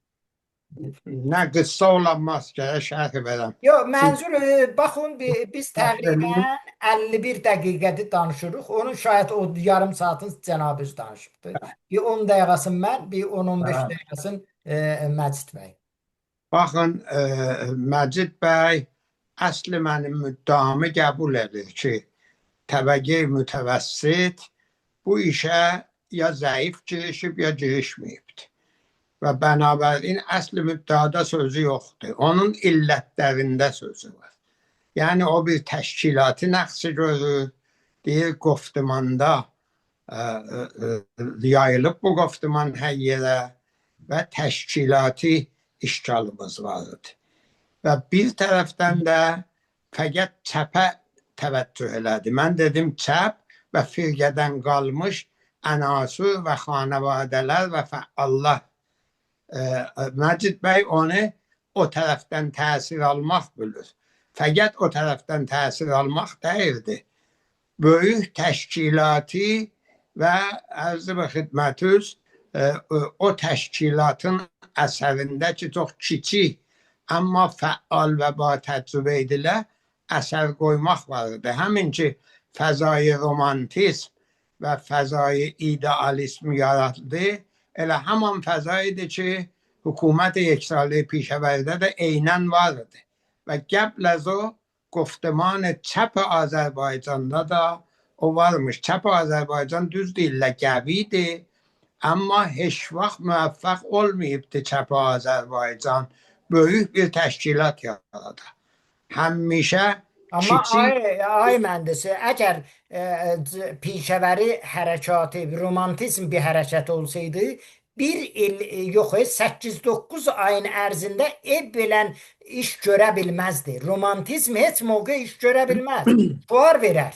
Speaker 2: Nə qıssa olanmaz, gərək şərh verəm.
Speaker 1: Yox,
Speaker 2: Siz
Speaker 1: mənzur, baxın, biz təqribən 51 dəqiqədir danışırıq. Onun şayət o yarım saatın cənab öz danışıbdır. Bir 10 dəqiqəsini mən, bir 10-15 dəqiqəsini Məcid bəy.
Speaker 2: Baxın, Məcid bəy əsli mənim müddəamı qəbul edir ki, təbəqə mütəvəssit bu işə ya zəif girişib, ya girişməyibdir. Və bənabərin əsli müddəada sözü yoxdur. Onun illətlərində sözü var. Yəni o bir təşkilati nəqsi görür, deyir qoftumanda yayılıb bu qoftuman hər yerə və təşkilati işgalımız vardı. Və bir tərəfdən də fəqət çəpə təvəccüh elədi. Mən dedim çəp və firqədən qalmış ənasur və xanəvadələr və fəallar. Məcid bəy onu o tərəfdən təsir almaq bilir. Fəqət o tərəfdən təsir almaq deyildi. Böyük təşkilati və ərz-i və xidmətüz o təşkilatın əsərində ki, çox kiçik, amma fəal və ba təcrübə idilər, əsər qoymaq var idi. Həmin ki, fəzai romantizm və fəzai idealism yaratdı, elə həman fəza idi ki, hökumət yeksalı Pişəvəridə də eynən var idi. Və qəbl az o, guftuman çəp Azərbaycanda da o varmış. Çəp Azərbaycan düz deyirlər, qəvidir, amma heç vaxt müvəffəq olmayıbdı çəp Azərbaycan. Böyük bir təşkilat yaradı. Həmişə
Speaker 1: Amma
Speaker 2: kiçik
Speaker 1: ay mühəndisi, əgər Pişəvəri hərəkatı, romantizm bir hərəkət olsaydı, bir il yox, 8-9 ayın ərzində ev bilən iş görə bilməzdi. Romantizm heç mövqe iş görə bilməz. Şuar verər.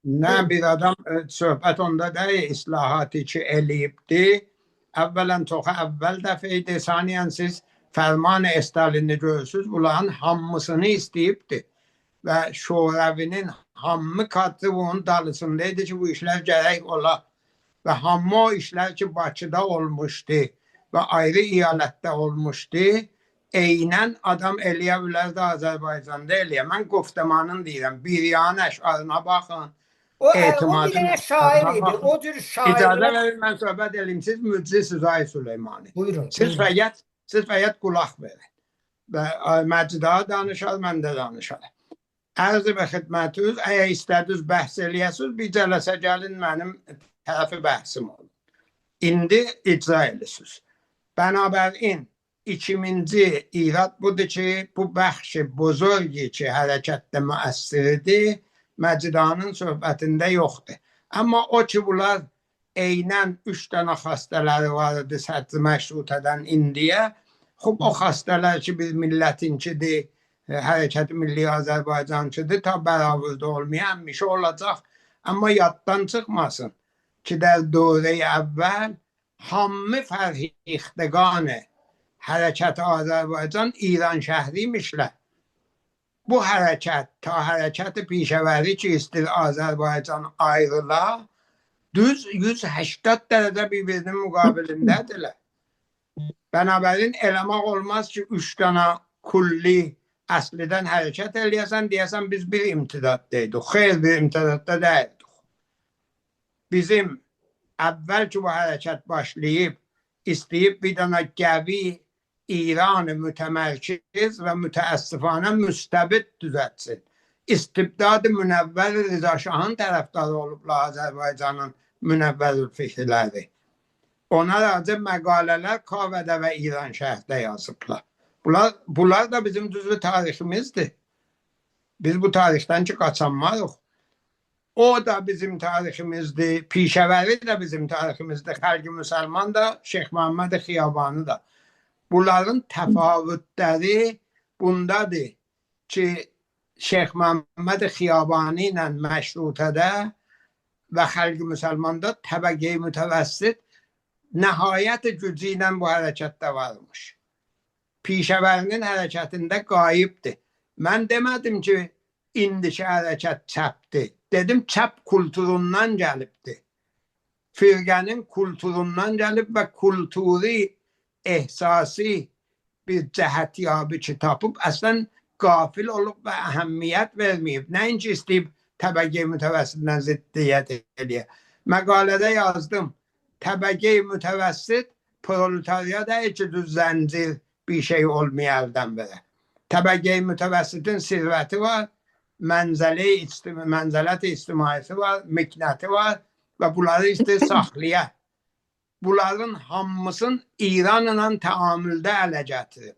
Speaker 2: Nə bir adam söhbət onda deyil, islahatı ki eləyibdi. Əvvələn çox əvvəl dəfə idi. Saniyən siz fərman Stalini görürsünüz, bunların hamısını istəyibdi. Və Şurəvinin hamı kadrı bunun dalısında idi ki, bu işlər gərək ola. Və hamı o işlər ki, Bakıda olmuşdu və ayrı iyalətdə olmuşdu, eynən adam eləyə bilərdi Azərbaycanda eləyə. Mən qoftamanın deyirəm, bir yan əşarına baxın.
Speaker 1: O bir
Speaker 2: Etimadın
Speaker 1: dənə şair idi.
Speaker 2: baxın.
Speaker 1: O cür
Speaker 2: İcazə
Speaker 1: şairlər.
Speaker 2: verin, mən söhbət eləyim. Siz mücrisiniz ay Süleymani.
Speaker 1: Buyurun,
Speaker 2: Siz
Speaker 1: buyurun.
Speaker 2: fəqət qulaq verin. Və Məcid ağa danışar, mən də danışaram. Ərz-i və xidmətiniz, əgər istədiniz bəhs eləyəsiniz, bir cələsə gəlin mənim tərəfi bəhsim olur. İndi icra edirsiniz. Bənabərin ikinci irad budur ki, bu bəxşi buzurgi ki, hərəkətdə müəssiridir, Məcidanın söhbətində yoxdur. Amma o ki, bunlar eynən üç dənə xəstələri var idi sədr məşrutədən indiyə, xub o xəstələr ki, bir millətinkidir, Hərəkət Milli Azərbaycançıdır, ta bəravurda olmaya həmişə olacaq. Amma yaddan çıxmasın ki, در دوره əvvəl hamı fərhixtəqan hərəkət Azərbaycan İran şəhrimişlər. Bu hərəkət ta hərəkət Pişəvəri ki, istir Azərbaycan ayrıla, düz 180 dərəcə bir-birinin müqabilindədirlər. Bənabərin eləmək olmaz ki, üç dənə kulli əslidən hərəkət eləyəsən, deyəsən biz bir imtidadda idik. Xeyr, bir imtidadda deyildik. Bizim əvvəl ki bu hərəkət başlayıb, istəyib bir dənə qəvi İran mütəmərkiz və mütəəssifanə müstəbid düzəltsin. İstibdad münəvvər Rıza Şahın tərəfdarı olublar Azərbaycanın münəvvər fikirləri. Ona razı məqalələr Kavədə və İran şəhərdə yazıblar. Bunlar da bizim düzlü tariximizdir. Biz bu tarixdən ki qaçanmarıq. O da bizim tariximizdir. Pişəvəri də bizim tariximizdir. Xəlqi Müsəlman da, Şeyx Məhəmməd Xiyabanı da. Bunların təfavütləri bundadır ki, Şeyx Məhəmməd Xiyabani ilə məşrutədə və Xəlqi Müsəlmanda təbəqə mütəvəssit nəhayət gücü ilə bu hərəkətdə varmış. Pişəvərinin hərəkətində qayibdir. Mən demədim ki, indiki hərəkət çəpdir. Dedim, çəp kulturundan gəlibdir. Firqənin kulturundan gəlib və kulturi ehsasi bir cəhətyabi ki tapıb, əslən qafil olub və əhəmiyyət verməyib. Nəinki istəyib təbəqə mütəvəssitlə ziddiyyət eləyə. Məqalədə yazdım. Təbəqə mütəvəssit proletariat deyil ki, düz zəncir bir şey olmaya əldən verə. Təbəqə mütəvəssitin sirvəti var, mənzələt ictimaisi var, miknəti var və bunları istəyir saxlaya. Bunların hamısını İranla təamüldə ələ gətirib.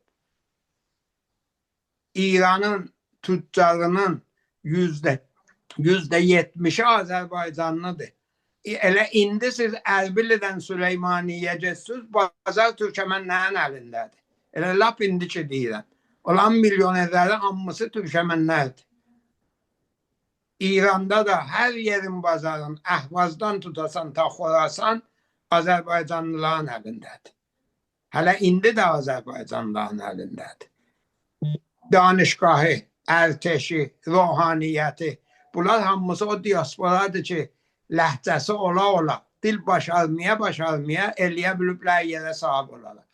Speaker 2: İranın tüccarının %70-i Azərbaycanlıdır. Elə indi siz Ərbilidən Süleymaniyə getsiniz, bazar türkəmənlərin əlindədir. Elə lap indi ki deyirəm. Olan milyonerlərin hamısı türkəmənlərdir. İranda da hər yerin bazarın Əhvazdan tutasan ta Xorasan Azərbaycanlıların əlindədir. Hələ indi də Azərbaycanlıların əlindədir. Danışgahı, ərteşi, ruhaniyyəti, bunlar hamısı o diasporadır ki, ləhcəsi ola-ola, dil başarmaya eləyə biliblər yerə sahib olarlar.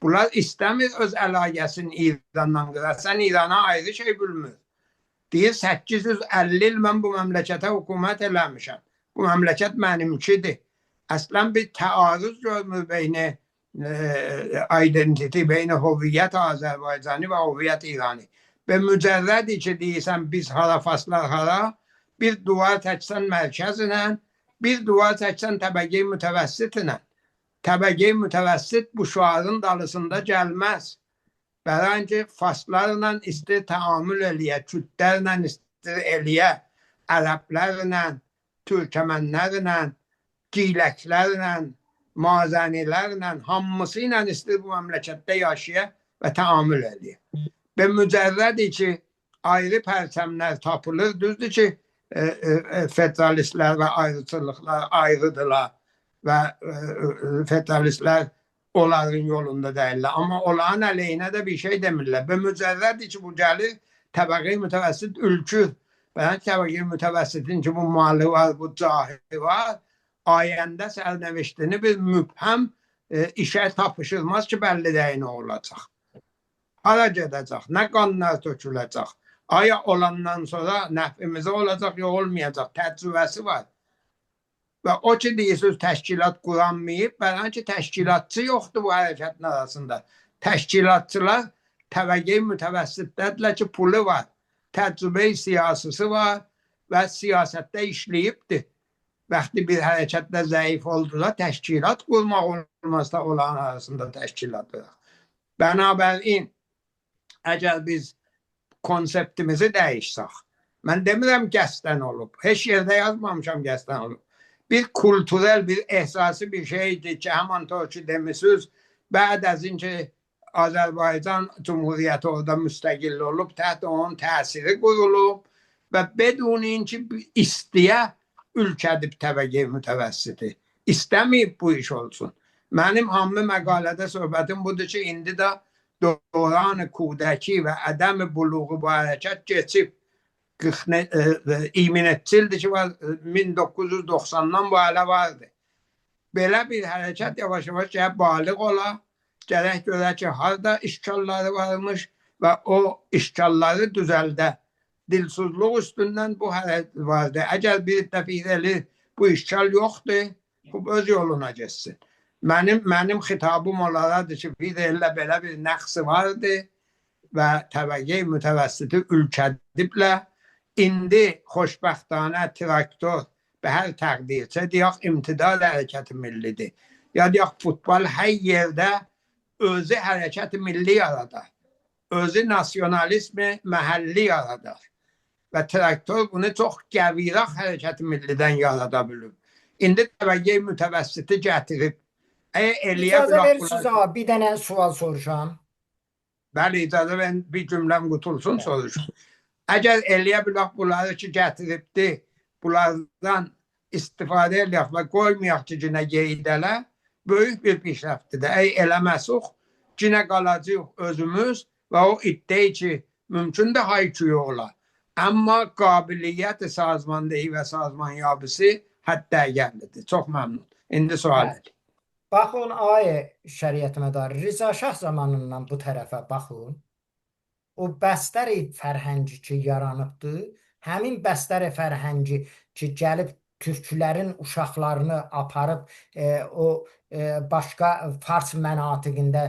Speaker 2: Bunlar istəmir öz əlaqəsini İrandan qırasan, İrana ayrı şey bilmir. Deyir 850 il mən bu məmləkətə hökumət eləmişəm. Bu məmləkət mənimkidir. Əslən bir təarüz görmür beyni identity, beyni hüviyyət Azərbaycani və hüviyyət İrani. Və mücərrədi ki deyirsən biz hara faslar hara, bir duvar təksən mərkəzinə, bir duvar təksən təbəqə mütəvəssitinə. Təbəqə mütəvəssit bu şüarın dalısında gəlməz. Bərancı faslarla istir təamül eləyə, kürdlərlə istir eləyə, ərəblərlə, türkəmənlərlə, giləklərlə, mazənilərlə, hamısı ilə istir bu məmləkətdə yaşaya və təamül eləyə. Və mücərrədi ki, ayrı pərçəmlər tapılır, düzdür ki, federalistlər və ayrıçılıqlar ayrıdırlar və federalistlər onların yolunda deyirlər. Amma onların əleyhinə də bir şey demirlər. Və mücərrədir ki, bu gəlir təbəqə mütəvəssit ülkür. Və təbəqə mütəvəssitin ki, bu malı var, bu cahi var, ayəndə sərnəviştini bir mübhəm işə tapışılmaz ki, bəlli deyil nə olacaq. Hara gedəcək, nə qanlar töküləcək. Aya olandan sonra nəfimizə olacaq, yox olmayacaq. Təcrübəsi var. Və o ki deyirsiniz təşkilat quranmayıb, bəlkə ki təşkilatçı yoxdur bu hərəkətin arasında. Təşkilatçılar təbəqə mütəvəssitdədirlər ki, pulu var, təcrübə siyasisi var və siyasətdə işləyibdir. Vaxtı bir hərəkətdə zəif oldular, təşkilat qurmaq olmaz da onların arasında təşkilat var. Bənabərин, əgər biz konseptimizi dəyişsək, mən demirəm qəsdən olub, heç yerdə yazmamışam qəsdən olub. Bir kulturel, bir ehsasi bir şeydir ki, həman ki demisiniz, bəd az inki Azərbaycan Cumhuriyyəti orada müstəqil olub, təht onun təsiri qurulub və bedun inki istəyə ülkədib təbəqə mütəvəssiti. İstəməyib bu iş olsun. Mənim hamı məqalədə söhbətim budur ki, indi də doran kudəki və ədəm buluğu bu hərəkət keçib 27 ildir ki var, 1990-dan bu hələ vardı. Belə bir hərəkət yavaş-yavaş gəlib baliq ola, gərək görək ki, harda işgalları varmış və o işgalları düzəldə. Dilsuzluq üstündən bu hərəkət vardı. Əgər bir dəfə irəli bu işgal yoxdur, bu öz yoluna getsin. Mənim xitabım onlaradır ki, bir elə belə bir nəqsi vardı və təbəqə mütəvəssiti ülkədiblər. İndi xoşbəxtanə traktor və hər təqdirsə deyək imtidad hərəkəti millidir. Ya deyək futbol hər yerdə özü hərəkət milli yaradar. Özü nasionalizmi məhəlli yaradar. Və traktor bunu çox qəviraq hərəkəti millidən yarada bilib. İndi təbəqə mütəvəssiti gətirib. Əgər eləyə
Speaker 1: İcazə
Speaker 2: bilək
Speaker 1: verirsiniz ağa, bir dənə sual soruşam.
Speaker 2: Bəli, icazə verin, bir cümləm qutulsun, soruşun. Əgər eləyə bilək bunları ki, gətiribdi, bunlardan istifadə eləyək və qoymayaq ki, cinə qeydələ, böyük bir pişrəftdir. Əgər eləməsuk, cinə qalacaq özümüz və o iddia ki, mümkündür hayküyü ola. Amma qabiliyyət sazmandehi və sazmanyabisi həddəqəllidir. Çox məmnun. İndi sual
Speaker 1: Bəli.
Speaker 2: edin.
Speaker 1: Baxın, ayə şəriətmədarı Rıza Şah zamanından bu tərəfə baxın. O bəstər fərhəngi ki yaranıbdır, həmin bəstər fərhəngi ki gəlib türklərin uşaqlarını aparıb o başqa fars mənatiqində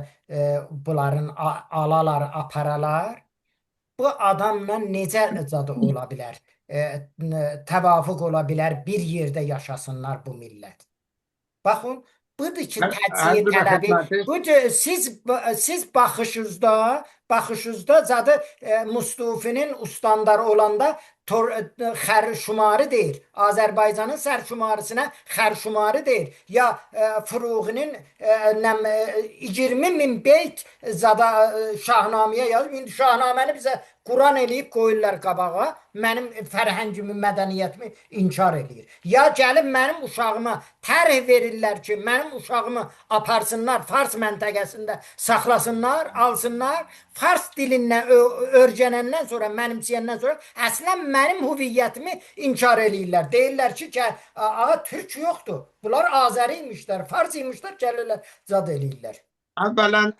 Speaker 1: bunların alalar, aparalar. Bu adamla necə zadı ola bilər? Təvafuq ola bilər, bir yerdə yaşasınlar bu millət. Baxın, budur ki, təcziyə tələbi. Bu siz baxışınızda zadı Mustufinin ustandarı olanda xərşumarı deyil. Azərbaycanın sərşumarısına xərşumarı deyil. Ya Furuğinin 20 min beyt zada Şahnaməyə yazıb. İndi Şahnaməni bizə Quran eləyib qoyurlar qabağa. Mənim fərhəngimi, mədəniyyətimi inkar eləyir. Ya gəlib mənim uşağıma tərh verirlər ki, mənim uşağımı aparsınlar Fars məntəqəsində saxlasınlar, alsınlar. Fars dilindən öyrənəndən sonra, mənimsəyəndən sonra əslən mənim hüviyyətimi inkar eləyirlər. Deyirlər ki, ağa türk yoxdur. Bunlar Azəri imişlər, Fars imişlər, gəlirlər, zad eləyirlər.
Speaker 2: Əvvələn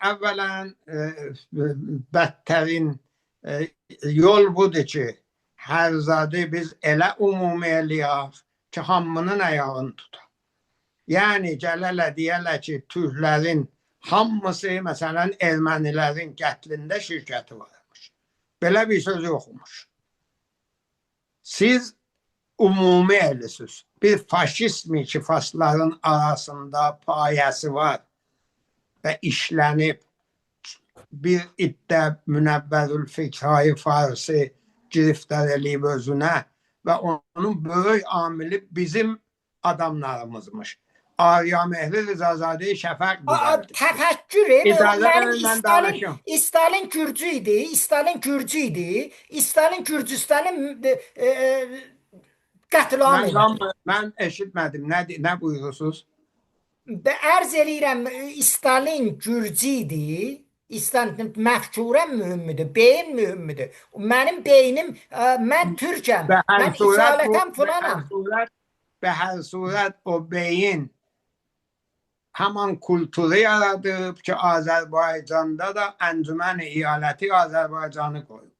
Speaker 2: bədtərin yol budur ki, hər zadı biz elə ümumi eləyək ki, hamının ayağını tutaq. Yəni gələrlər deyərlər ki, türklərin hamısı məsələn ermənilərin qətlində şirkəti varmış. Belə bir söz yoxmuş. Siz ümumi eləsiniz. Bir faşizmi ki, farsların arasında payəsi var və işlənib bir iddə Münəvvərül Fikrayı Farsı giriftar eləyib özünə və onun böyük amili bizim adamlarımızmış. Aryamehri Rızazadə Şəfəq düzəltdi.
Speaker 1: Təfəkkür,
Speaker 2: İcazə
Speaker 1: mənim
Speaker 2: verin, mən
Speaker 1: Stalin. Stalin Gürcü idi, Stalin Gürcü idi. Stalin Gürcüstanı qətl am
Speaker 2: elədi. Mən eşitmədim. Nə buyurursunuz?
Speaker 1: Ərz eləyirəm, Stalin Gürcü idi. Stalin məfkurə mühümdür, beyin mühümdür. Mənim beynim, mən türkəm, mən isalətəm filanam.
Speaker 2: Bə hər surət o beyin həman kulturu yaradıb ki, Azərbaycanda da Əncümən İyaləti Azərbaycanı qoyub.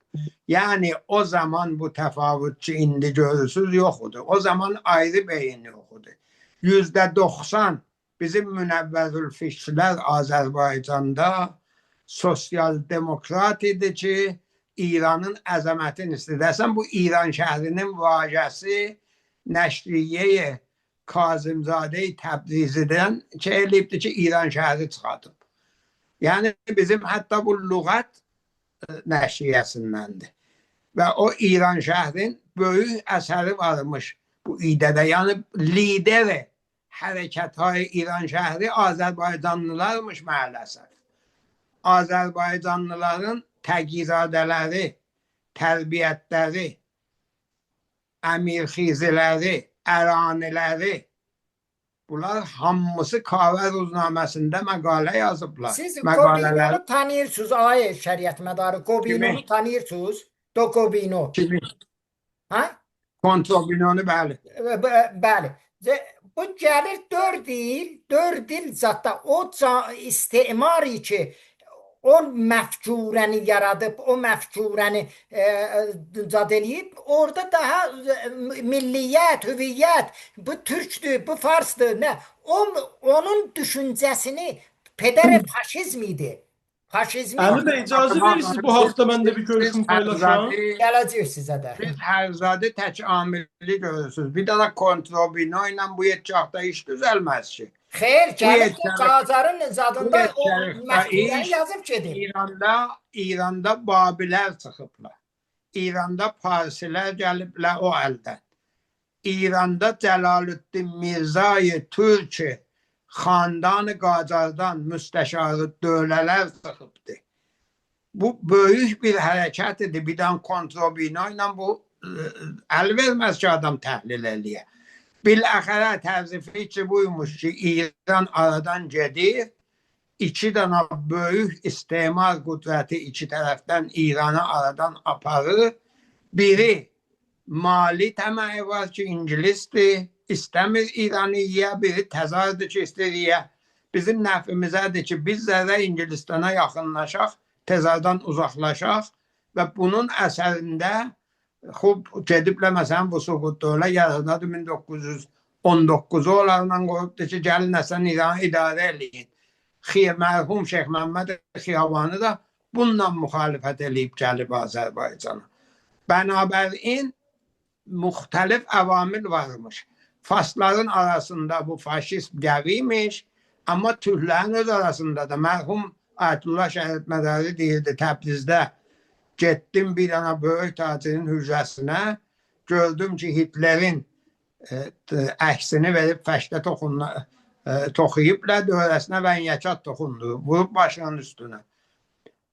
Speaker 2: Yəni o zaman bu təfavüt ki, indi görürsüz yox idi. O zaman ayrı beyin yox idi. %90 bizim Münəvvərül Fikrlər Azərbaycanda sosial demokrat idi ki, İranın əzəmətini istəsən bu İran şəhrinin vajəsi nəşriyyə Kazımzadə Təbrizidən ki eləyibdi ki, İran şəhəri çıxardıb. Yəni bizim hətta bu lüğət nəşriyyəsindəndir. Və o İran şəhrin böyük əsəri varmış bu idədə. Yəni lideri hərəkətهای İran şəhəri Azərbaycanlılarmış maalesef. Azərbaycanlıların təqizadələri, tərbiyyətləri, əmirxiziləri, əraniləri bunlar hamısı Kavə ruznaməsində məqalə yazıblar.
Speaker 1: Siz Qobinonu tanıyırsınız, ay şəriət mədarı. Qobinonu tanıyırsınız? Do Qobino.
Speaker 2: Kimi?
Speaker 1: Ha?
Speaker 2: Kontrobinonu bəli.
Speaker 1: Bəli. Bu gəlir 4 il, 4 il zətdə o istimar ki o məfkurəni yaradıb, o məfkurəni zad eləyib, orada daha milliyyət, hüviyyət, bu türkdür, bu farsdır, nə? O, onun düşüncəsini pedər faşizm idi. Faşizmi
Speaker 3: Əli bəy, icazə verirsiniz bu haqda mən də bir görüşümü paylaşam.
Speaker 1: Gələcək sizə də.
Speaker 2: Siz Hərzadə tək amilli görürsünüz. Bir dənə kontrobino ilə bu yetcaqda iş düzəlməz ki.
Speaker 1: Xeyr, gəlib ki, Qacarın zadında o məfkurəni yazıb gedib.
Speaker 2: İranda Babilər çıxıblar. İranda Parsilər gəliblər o əldən. İranda Cəlalüddin Mirzayı Türk xandan Qacardan müstəşarı dövlələr çıxıbdı. Bu böyük bir hərəkət idi. Bir dənə kontrobino ilə bu əl verməz ki, adam təhlil eləyə. Biləxərə tərzi fikri buymuş ki, İran aradan gedir. İki dənə böyük istimar qüdrəti iki tərəfdən İranı aradan aparır. Biri mali təməyi var ki, İngilisdir, istəmir İranı yiyə, biri təzardır ki, istəyir yiyə. Bizim nəfimizədir ki, biz zərrə İngilistana yaxınlaşaq, tezardan uzaqlaşaq və bunun əsərində xub gediblər məsələn bu Suqut-Dövlə yaradadı 1919-u onlarla qoyubdur ki, gəlin əsən İranı idarə eləyin. Mərhum Şeyx Məhəmməd Xiyabani da bununla müxalifət eləyib gəlib Azərbaycana. Bənabərин müxtəlif əvamil varmış. Fasların arasında bu faşizm qəviymiş, amma türklərin öz arasında da mərhum Ayətullah Şəriyətmədari deyirdi Təbrizdə getdim bir dənə böyük tacirin hücrəsinə, gördüm ki Hitlerin əksini verib fəşdə toxuyublar, dövrəsinə vənyəkat toxundu, vurub başının üstünə.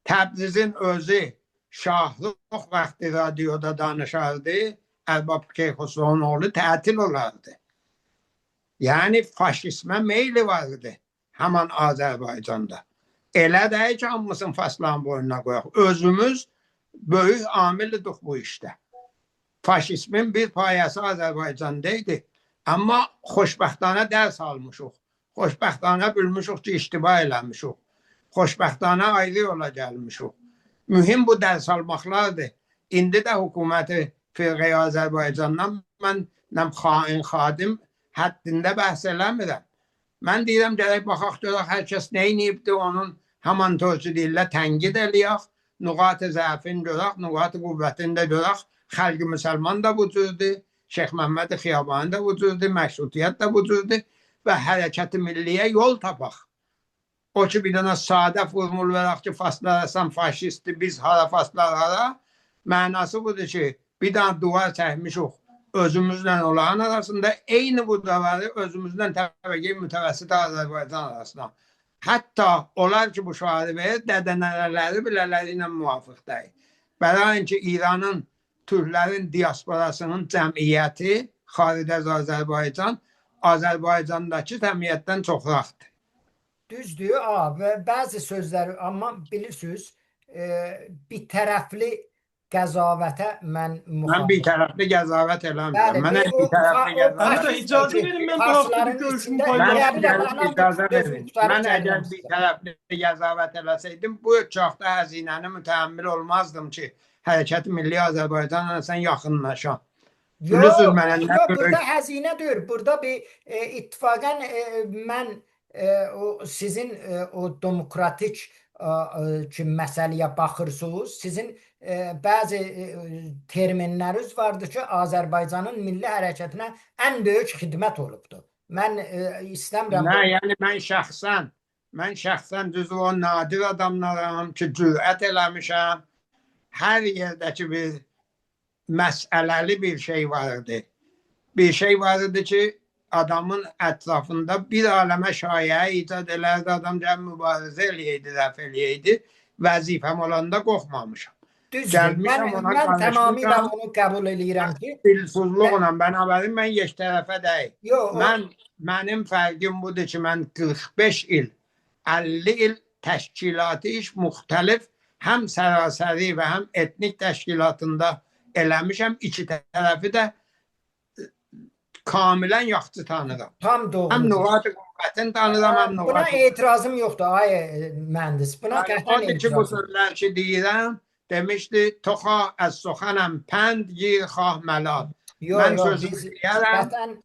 Speaker 2: Təbrizin özü şahlıq vaxtı radioda danışardı, Ərbab Keyxüsrovun oğlu tətil olardı. Yəni faşizmə meyli vardı həman Azərbaycanda. Elə də ki, hamısını fasların boynuna qoyaq. Özümüz böyük amildik bu işdə. Faşizmin bir payəsi Azərbaycanda idi. Amma xoşbəxtanə dərs almışıq. Xoşbəxtanə bilmişik ki, iştibah eləmişik. Xoşbəxtanə ayrı yola gəlmişik. Mühim bu dərs almaqlardır. İndi də hökuməti Firqə Azərbaycandan mən nəm xain xadim həddində bəhs eləmirəm. Mən deyirəm gərək baxaq görək hər kəs nə eləyibdir, onun həman tövsü deyirlər tənqid eləyək, nüqat-ı zəfin görək, nüqat-ı qüvvətini də görək. Xalq-ı müsəlman da bu cürdür, Şeyx Məhəmməd Xiyabani də bu cürdür, Məşrutiyyət də bu cürdür və hərəkət-i milliyə yol tapaq. O ki bir dənə sadə formul verək ki, faslar əsən faşistdir, biz hara faslar hara, mənası budur ki, bir dənə duvar çəkmişik özümüzlə onların arasında, eyni bu duvarı özümüzlə təbəqə mütəvəssit Azərbaycan arasında. Hətta onlar ki bu şüarı verir, dədənələri belələri ilə müvafiq deyil. Bərain ki, İranın, türklərin diasporasının cəmiyyəti xaric Azərbaycan, Azərbaycandakı cəmiyyətdən çoxraqdır.
Speaker 1: Düzdür, və bəzi sözləri amma bilirsiniz, bir tərəfli qəzavətə mən
Speaker 2: Mən bir
Speaker 1: müxalifəm.
Speaker 2: tərəfli qəzavət eləmirəm.
Speaker 1: Bəli,
Speaker 2: Mənə
Speaker 1: bir
Speaker 2: bir tərəfli
Speaker 3: Hətta
Speaker 2: qəzavət
Speaker 3: icazə verin, mən bu haqda bir
Speaker 1: Farsların
Speaker 3: görüşümü
Speaker 1: içində
Speaker 2: Mən
Speaker 3: paylaşım.
Speaker 1: bir dəqiqə,
Speaker 2: əgər
Speaker 1: anam
Speaker 2: icazə
Speaker 1: sözümü
Speaker 2: verin.
Speaker 1: qurtarıb
Speaker 2: Mən əgər
Speaker 1: gəlirəm
Speaker 2: bir
Speaker 1: sizə.
Speaker 2: tərəfli qəzavət eləsəydim, bu çağda həzinəni mütəhəmmil olmazdım ki, Hərəkət Milli Azərbaycanla sən yaxınlaşam. Bilirsiniz
Speaker 1: Yox,
Speaker 2: mənə nə
Speaker 1: yox,
Speaker 2: böyük
Speaker 1: burada həzinə deyil. Burada bir ittifaqən mən o sizin o demokratik ki məsələyə baxırsınız, sizin bəzi terminləriniz vardı ki, Azərbaycanın milli hərəkətinə ən böyük xidmət olubdur. Mən istəmirəm
Speaker 2: Nə, yəni mən şəxsən düzü o nadir adamlaram ki, cürət eləmişəm. Hər yerdəki bir məsələli bir şey vardı. Bir şey vardı ki, adamın ətrafında bir aləmə şayiə icad elərdi, adam gəl mübarizə eləyəydi, rəf eləyəydi. Vəzifəm olanda qorxmamışam.
Speaker 1: Düzdür.
Speaker 2: Gəlmişəm
Speaker 1: Mən
Speaker 2: ona
Speaker 1: mən tamamilə
Speaker 2: qarışmışam.
Speaker 1: onu qəbul eləyirəm ki,
Speaker 2: Dilsuzluqla bənabərin mən yek tərəfə deyil.
Speaker 1: yox, o
Speaker 2: Mənim fərqim budur ki, mən 45 il, 50 il təşkilati iş müxtəlif həm sərasəri və həm etnik təşkilatında eləmişəm. İki tərəfi də kamilən yaxşı tanıyıram.
Speaker 1: tam
Speaker 2: Həm
Speaker 1: doğrudur.
Speaker 2: nüqat-ı qüvvətini tanıyıram, həm
Speaker 1: Buna
Speaker 2: nüqat-ı
Speaker 1: etirazım yoxdur ay mühəndis. Buna
Speaker 2: Yəni,
Speaker 1: qətiyyən
Speaker 2: odur ki, bu
Speaker 1: etirazım.
Speaker 2: sözlər ki deyirəm, demişdi, toxa əz suxanəm pənd gir xah məlal.
Speaker 1: Yox,
Speaker 2: Mən
Speaker 1: yox,
Speaker 2: sözümü
Speaker 1: biz
Speaker 2: deyərəm,
Speaker 1: qətiyyən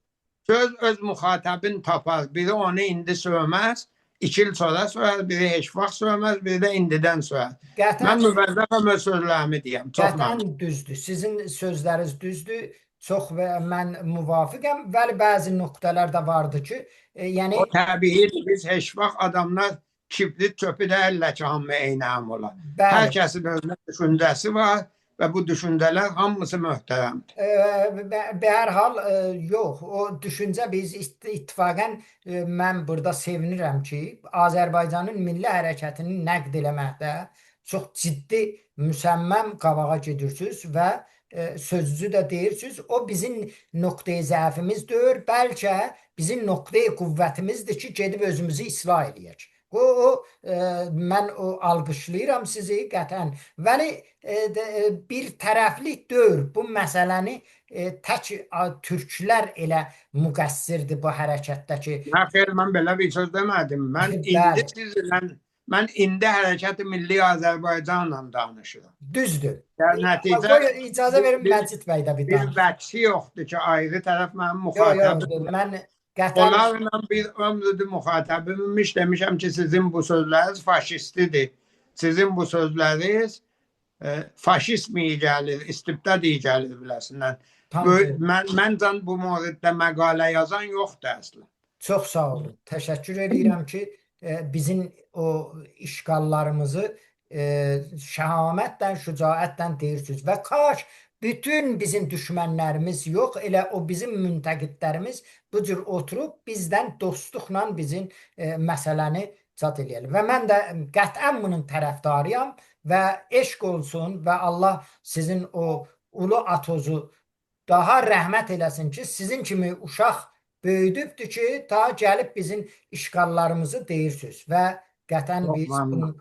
Speaker 2: söz öz müxatəbin tapar. Biri onu indi söyməz, 2 il sonra söyər, biri heç vaxt söyməz, biri də indidən söyər. Mən
Speaker 1: qətiyyən
Speaker 2: müvəzzəfəm öz sözlərimi deyəm. Çox məmnun.
Speaker 1: qətiyyən düzdür. Sizin sözləriniz düzdür. Çox və mən müvafiqəm. Bəli, bəzi nöqtələr də vardı ki, yəni
Speaker 2: O təbiidir. Biz heç vaxt adamlar kibrit çöpü deyirlər ki, hamı eyni ham olar. Hər
Speaker 1: bəli.
Speaker 2: kəsin özünə düşüncəsi var və bu düşüncələr hamısı möhtərəmdir.
Speaker 1: Be hər hal yox, o düşüncə biz ittifaqən mən burada sevinirəm ki, Azərbaycanın milli hərəkətini nəqd eləməkdə çox ciddi, müsəmməm qabağa gedirsiniz və sözünüzü də deyirsiniz. O bizim nöqteyi zəifimiz deyil, bəlkə bizim nöqteyi qüvvətimizdir ki, gedib özümüzü islah eləyək. O, mən o alqışlayıram sizi qətən. Vəli bir tərəfli deyil. Bu məsələni tək türklər elə müqəssirdir bu hərəkətdəki.
Speaker 2: Nə xeyr, mən belə bir söz demədim. Mən indi sizinlə, mən indi Hərəkət-i Milli Azərbaycanla danışıram.
Speaker 1: Düzdür.
Speaker 2: Yəni nəticə
Speaker 1: Qoy icazə verin Məcid bəy də bir
Speaker 2: bir
Speaker 1: danışsın.
Speaker 2: vəksi yoxdur ki, ayrı tərəf mənim
Speaker 1: Yox, yox,
Speaker 2: müxatəbim.
Speaker 1: mən qətən
Speaker 2: Onlarla bir ömrüdür müxatəbimmiş, demişəm ki, sizin bu sözləriniz faşistidir. Sizin bu sözləriniz faşizm iyi gəlir, istibdad iyi gəlir biləsindən.
Speaker 1: Tam
Speaker 2: Məncə bu mövzuda məqalə yazan yoxdur əslən.
Speaker 1: Çox sağ olun. Təşəkkür edirəm ki, bizim o işğallarımızı şəhamətlə, şücaətlə deyirsiniz və kaş bütün bizim düşmənlərimiz yox, elə o bizim müntəqidlərimiz bu cür oturub bizdən dostluqla bizim məsələni zat eləyəlim. Və mən də qətlən bunun tərəfdarıyam və eşq olsun və Allah sizin o ulu atozu daha rəhmət eləsin ki, sizin kimi uşaq böyüdübdür ki, ta gəlib bizim işğallarımızı deyirsiniz və qətən
Speaker 2: Çox
Speaker 1: biz
Speaker 2: məmnun.
Speaker 1: bunun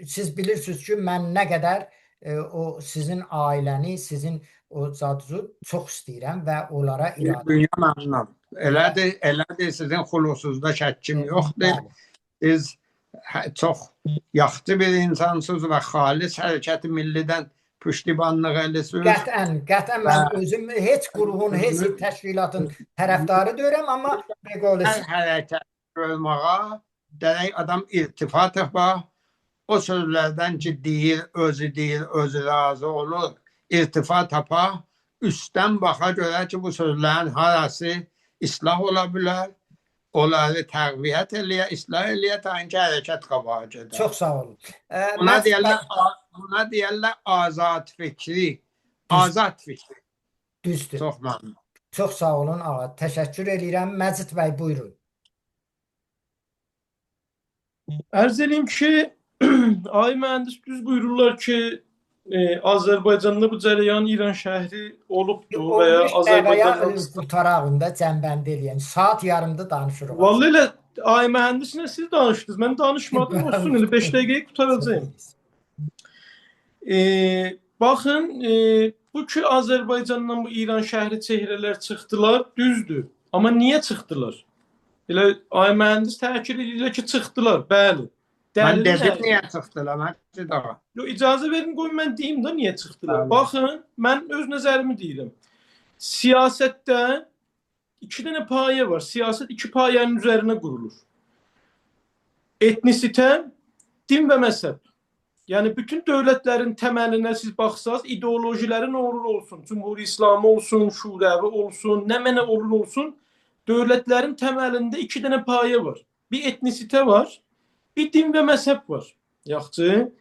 Speaker 1: siz bilirsiniz ki, mən nə qədər o sizin ailəni, sizin o zadızu çox istəyirəm və onlara
Speaker 2: Bir
Speaker 1: iradə.
Speaker 2: dünya məmnunam. Elədir, elədir, sizin xülusunuzda şəkkim yoxdur.
Speaker 1: Bəli.
Speaker 2: Siz çox yaxşı bir insansınız və xalis Hərəkət-i Millidən püştibanlıq edirsiniz.
Speaker 1: Qətən, qətlən mən özüm heç qruhun, heç təşkilatın tərəfdarı deyirəm, amma beqol
Speaker 2: Hər hərəkət görməyə gərək adam irtifa tapa. O sözlərdən ki, deyir, özü deyir, özü razı olur, irtifa tapa, üstdən baxa görə ki, bu sözlərin harası islah ola bilər, onları təqviyyət eləyə, islah eləyə, ta ki hərəkət qabağa gedə.
Speaker 1: Çox sağ olun.
Speaker 2: Buna deyərlər, buna deyərlər azad fikri. Azad fikri.
Speaker 1: Düzdür.
Speaker 2: Çox məmnun.
Speaker 1: Çox sağ olun ağa. Təşəkkür eləyirəm. Məcid bəy, buyurun.
Speaker 3: Ərz eləyim ki, ay mühəndis düz buyururlar ki, Azərbaycanda bu cərəyan İran şəhri olubdur və ya
Speaker 1: 15 dəqiqəyə
Speaker 3: Azərbaycandan
Speaker 1: qurtaraq da cəmbəndi eləyən. Saat yarımda danışırıq.
Speaker 3: Vallahi elə ay mühəndislə siz danışdınız. Mən danışmadım, olsun elə 5 dəqiqəyə qurtaracağım. Baxın, bu ki Azərbaycandan bu İran şəhri çehrələr çıxdılar, düzdür. Amma niyə çıxdılar? Elə ay mühəndis təkid edirlər ki, çıxdılar. Bəli.
Speaker 2: Mən
Speaker 3: Dəlili
Speaker 2: dedim
Speaker 3: nədir?
Speaker 2: niyə çıxdılar, Məcid ağa?
Speaker 3: Yo, icazə verin, qoyun mən deyim də niyə çıxdılar.
Speaker 2: Bəli.
Speaker 3: Baxın, mən öz nəzərimi deyirəm. Siyasətdə iki dənə payə var. Siyasət iki payənin üzərinə qurulur. Etnisitə, din və məzhəb. Yəni bütün dövlətlərin təməlinə siz baxsaz, ideolojiləri nə olur olsun, Cümhuri İslamı olsun, Şurəvi olsun, nə mənə olur olsun, dövlətlərin təməlində iki dənə payə var. Bir etnisitə var, bir din və məzhəb var. Yaxşı.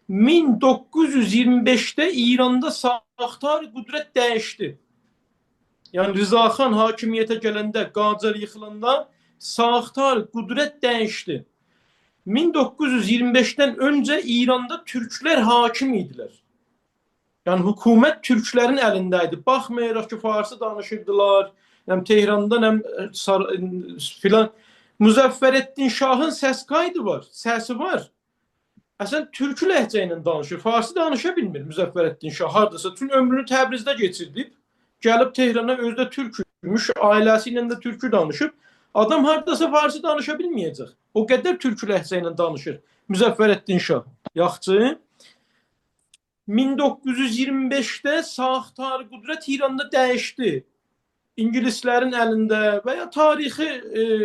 Speaker 3: 1925-də İranda saxtar qüdrət dəyişdi. Yəni Rıza xan hakimiyyətə gələndə, Qacar yıxılanda saxtar qüdrət dəyişdi. 1925-dən öncə İranda türklər hakim idilər. Yəni hökumət türklərin əlində idi. Baxmayaraq ki, farsı danışırdılar, həm Tehrandan, həm filan. Müzəffərəddin Şahın səs kaydı var, səsi var. Əslən türkü ləhcə ilə danışır, farsı danışa bilmir Müzəffərəddin Şah hardasa. Bütün ömrünü Təbrizdə keçirdib, gəlib Tehrana özü də türk imiş, ailəsi ilə də türkü danışıb. Adam hardasa farsı danışa bilməyəcək. O qədər türkü ləhcə ilə danışır Müzəffərəddin Şah. Yaxşı. 1925-də saxtar qüdrət İranda dəyişdi. İngilislərin əlində və ya tarixi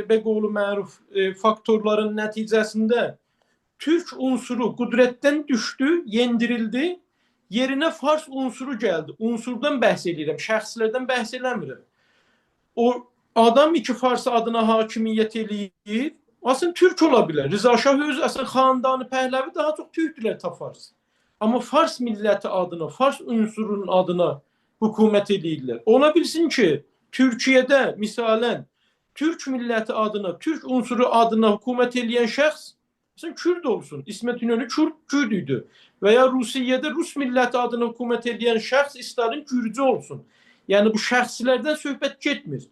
Speaker 3: bəqolu məruf faktorların nəticəsində Türk unsuru qüdrətdən düşdü, yendirildi. Yerinə Fars unsuru gəldi. Unsurdan bəhs eləyirəm, şəxslərdən bəhs eləmirəm. O adam iki Fars adına hakimiyyət eləyir. Aslında Türk ola bilər. Rıza Şah öz əslində xandanı Pəhləvi daha çox türkdülər ta Fars. Amma Fars milləti adına, Fars unsurunun adına hökumət eləyirlər. Ola bilsin ki, Türkiyədə misalən Türk milləti adına, Türk unsuru adına hökumət eləyən şəxs məsələn Kürd olsun. İsmət İnönü Kürd idi. Və ya Rusiyədə Rus milləti adına hökumət eləyən şəxs Stalin Gürcü olsun. Yəni bu şəxslərdən söhbət getmir.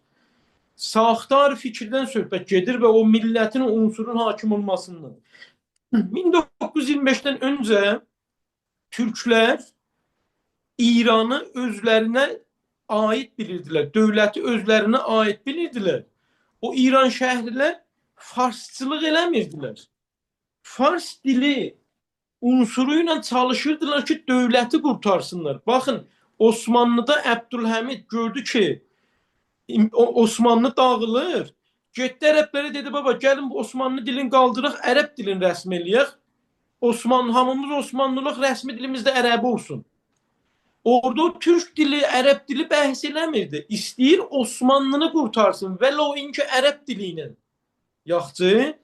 Speaker 3: Saxtar fikirdən söhbət gedir və o millətin, o unsurun hakim olmasından. 1925-dən öncə türklər İranı özlərinə aid bilirdilər. Dövləti özlərinə aid bilirdilər. O İran şəhrilər farsçılıq eləmirdilər. Fars dili unsuru ilə çalışırdılar ki, dövləti qurtarsınlar. Baxın, Osmanlıda Əbdülhəmid gördü ki, Osmanlı dağılır. Getdi ərəblərə dedi, baba, gəlin bu Osmanlı dilini qaldıraq, ərəb dilini rəsm eləyək. Osmanlı, hamımız Osmanlılıq, rəsmi dilimizdə ərəbi olsun. Orada o türk dili, ərəb dili bəhs eləmirdi. İstəyir Osmanlını qurtarsın. Vəlo inki ərəb dili ilə. Yaxşı.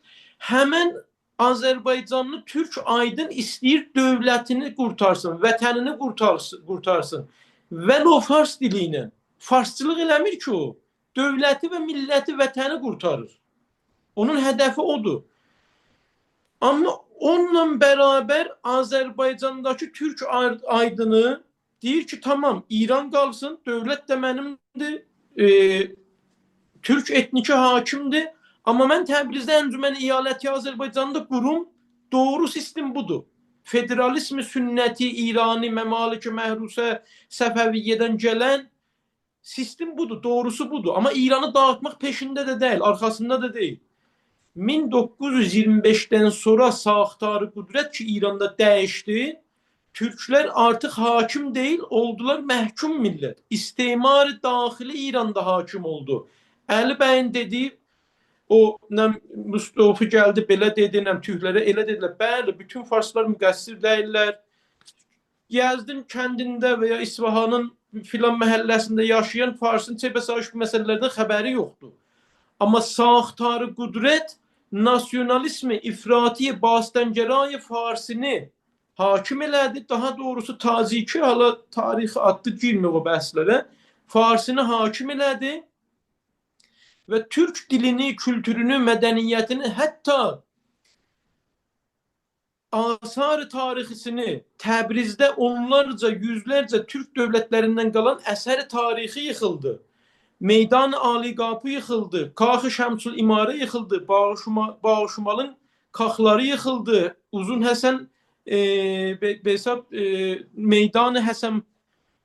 Speaker 3: Həmən Azərbaycanlı türk aydın istəyir dövlətini qurtarsın, vətənini qurtarsın. Vəlo fars dili ilə. Farsçılıq eləmir ki o. Dövləti və milləti, vətəni qurtarır. Onun hədəfi odur. Amma onunla bərabər Azərbaycandakı türk aydını deyir ki, tamam, İran qalsın, dövlət də mənimdir, türk etniki hakimdir, amma mən Təbrizdə Əncüməni İyaləti Azərbaycanda qurum, doğru sistem budur. Federalizmi sünnəti, İrani, Məmalik-i Məhrusə, Səfəviyyədən gələn sistem budur, doğrusu budur. Amma İranı dağıtmaq peşində də deyil, arxasında da deyil. 1925-dən sonra saxtarı qüdrət ki, İranda dəyişdi, Türklər artıq hakim deyil, oldular məhkum millət. İstemar daxili İranda hakim oldu. Əli bəyin dediyi, o nəm Mustafa gəldi, belə dedi, nəm türklərə elə dedilər. Bəli, bütün farslar müqəssir deyirlər. Yəzdin kəndində və ya İsfahanın filan məhəlləsində yaşayan farsın çebəsayiş bu məsələlərdən xəbəri yoxdur. Amma saxtarı qüdrət nasionalizmi, ifrati, bastəngərayı farsini hakim elədi. Daha doğrusu taziki hala tarixi adlı girmir o bəhslərə. Farsini hakim elədi və türk dilini, kültürünü, mədəniyyətini, hətta asar tarixisini Təbrizdə onlarca, yüzlərcə türk dövlətlərindən qalan əsəri tarixi yıxıldı. Meydan-ı Ali Qapı yıxıldı. Kax-ı Şəmsül İmarə yıxıldı. Bağşumalın kaxları yıxıldı. Uzun Həsən Meydan-ı Həsən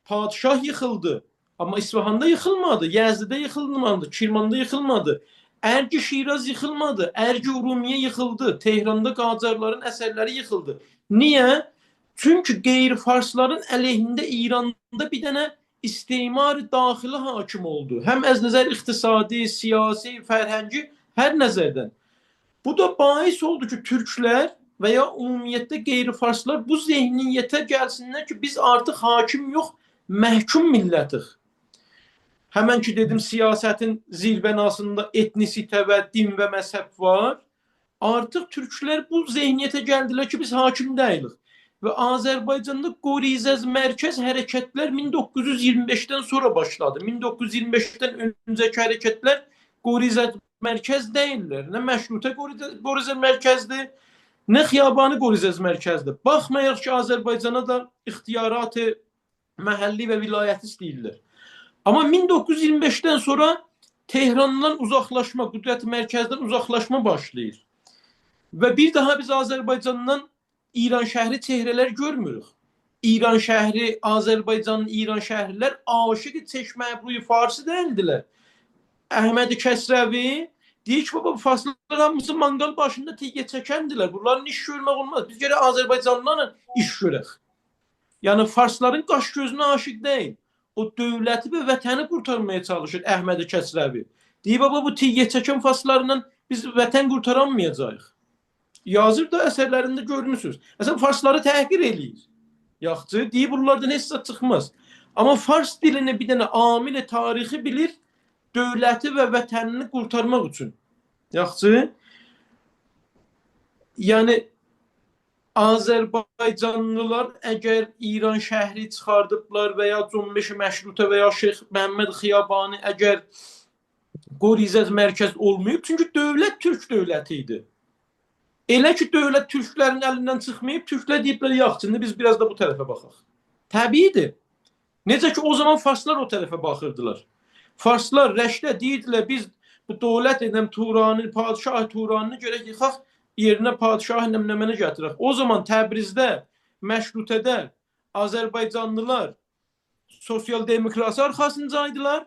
Speaker 3: Padşah yıxıldı. Amma İsfahanda yıxılmadı, Yəzdidə yıxılmadı, Kirmanda yıxılmadı. Ərgi Şiraz yıxılmadı, Ərgi Urumiyə yıxıldı, Tehranda Qacarların əsərləri yıxıldı. Niyə? Çünki qeyri-farsların əleyhində İranda bir dənə istimar daxili hakim oldu. Həm əz nəzər iqtisadi, siyasi, fərhəngi, hər nəzərdən. Bu da bais oldu ki, türklər və ya ümumiyyətdə qeyri-farslar bu zehniyyətə gəlsinlər ki, biz artıq hakim yox, məhkum millətik. Həmən ki dedim, siyasətin zirvənasında etnisitə və din və məzhəb var. Artıq türklər bu zehniyyətə gəldilər ki, biz hakim deyilik. Və Azərbaycanda qorizəz mərkəz hərəkətlər 1925-dən sonra başladı. 1925-dən öncəki hərəkətlər qorizəz mərkəz deyillər. Nə məşrutə qorizəz mərkəzdir, nə xiyabani qorizəz mərkəzdir. Baxmayaraq ki, Azərbaycana da ixtiyarat-ı məhəlli və vilayəti istəyirlər. Amma 1925-dən sonra Tehrandan uzaqlaşma, qüdrət mərkəzdən uzaqlaşma başlayır. Və bir daha biz Azərbaycandan İran şəhri çehrələr görmürük. İran şəhri, Azərbaycanın İran şəhərlilər aşiq Çeşmə Əbruyi Farsi deyildilər. Əhməd Kəsrəvi deyir ki, baba, bu farslar hamısı manqal başında tiyyə çəkəndilər. Bunların iş görmək olmaz. Biz gərək Azərbaycanlılarla iş görək. Yəni farsların qaş gözünə aşiq deyil. O dövləti və vətəni qurtarmaya çalışır Əhməd Kəsrəvi. Deyir, baba, bu tiyyə çəkən farslarla biz vətən qurtaramayacağıq. Yazır da əsərlərində görmüsünüz. Məsələn, farsları təhqir eləyir. Yaxşı, deyir, bunlardan heç zət çıxmaz. Amma fars dilini bir dənə amil tarixi bilir, dövləti və vətənini qurtarmaq üçün. Yaxşı. Yəni Azərbaycanlılar əgər İran şəhri çıxardıblar və ya Cönbüş-i Məşrutə və ya Şeyx Məhəmməd Xiyabani əgər qorizəz mərkəz olmayıb, çünki dövlət türk dövləti idi. Elə ki, dövlət türklərin əlindən çıxmayıb, türklər deyiblər, yaxşı, indi biz biraz da bu tərəfə baxaq. Təbiidir. Necə ki, o zaman farslar o tərəfə baxırdılar. Farslar Rəşdə deyirdilər biz bu dövlət edəm Turanı, padşah Turanını görək yıxaq, yerinə padşah nəmnəməni gətirək. O zaman Təbrizdə, Məşrutədə Azərbaycanlılar sosial demokrasi arxasıncaydılar.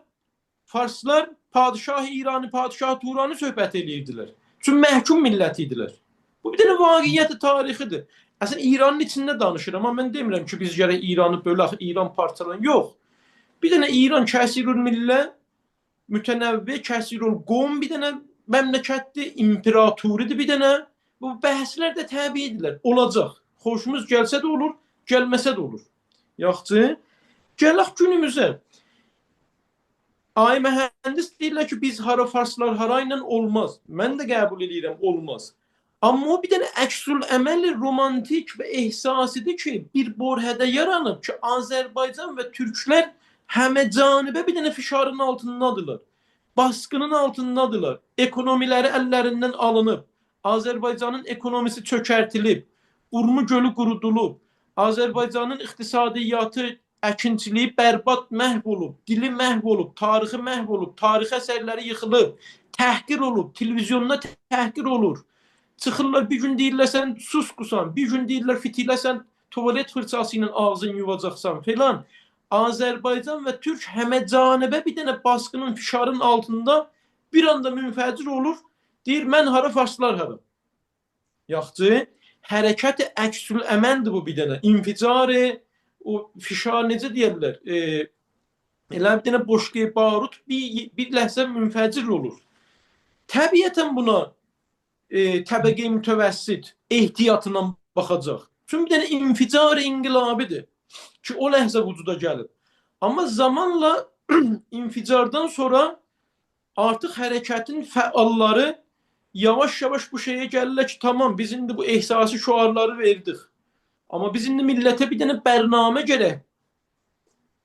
Speaker 3: Farslar padşah İranı, padşah Turanı söhbət eləyirdilər. Çünki məhkum millət idilər. Bu bir dənə vaqiyyəti tarixidir. Əslində İranın içində danışıram, amma mən demirəm ki, biz gərək İranı bölək, İran parçalan. Yox. Bir dənə İran kəsirül millə, mütənəvvi, kəsirül qovm bir dənə məmləkətdir, imperaturidir bir dənə. Bu bəhslər də təbiidirlər. Olacaq. Xoşumuz gəlsə də olur, gəlməsə də olur. Yaxşı. Gələk günümüzə. Ay mühəndis deyirlər ki, biz hara farslar hara ilə olmaz. Mən də qəbul eləyirəm, olmaz. Amma o bir dənə əksül əməli romantik və ehsasidir ki, bir borhədə yaranıb ki, Azərbaycan və türklər həməcanibə bir dənə fişarın altındadırlar. Baskının altındadırlar. Ekonomiləri əllərindən alınıb. Azərbaycanın ekonomisi çökərtilib. Urmu gölü qurudulub. Azərbaycanın iqtisadiyyatı, əkinçiliyi bərbad məhv olub, dili məhv olub, tarixi məhv olub, tarixi əsərləri yıxılıb, təhqir olub, televizyonda təhqir olur. Çıxırlar bir gün deyirlər sən suskusan, bir gün deyirlər fitiləsən tuvalet fırçası ilə ağzını yuvacaqsan filan. Azərbaycan və Türk həməcanibə bir dənə baskının, fişarın altında bir anda münfəcir olur. Deyir mən hara, farslar hara. Yaxşı, hərəkət əksül əməldir bu bir dənə. İnficarı, o fişar necə deyirlər? Elə bir dənə boşqi barut bir ləhzə münfəcir olur. Təbiətən buna təbəqə mütəvəssit ehtiyatla baxacaq. Çünki bir dənə inficar inqilabidir ki, o ləhzə vücuda gəlib. Amma zamanla inficardan sonra artıq hərəkətin fəalları yavaş-yavaş bu şeyə gəlirlər ki, tamam biz indi bu ehsasi şüarları verdik. Amma biz indi millətə bir dənə bərnamə gərək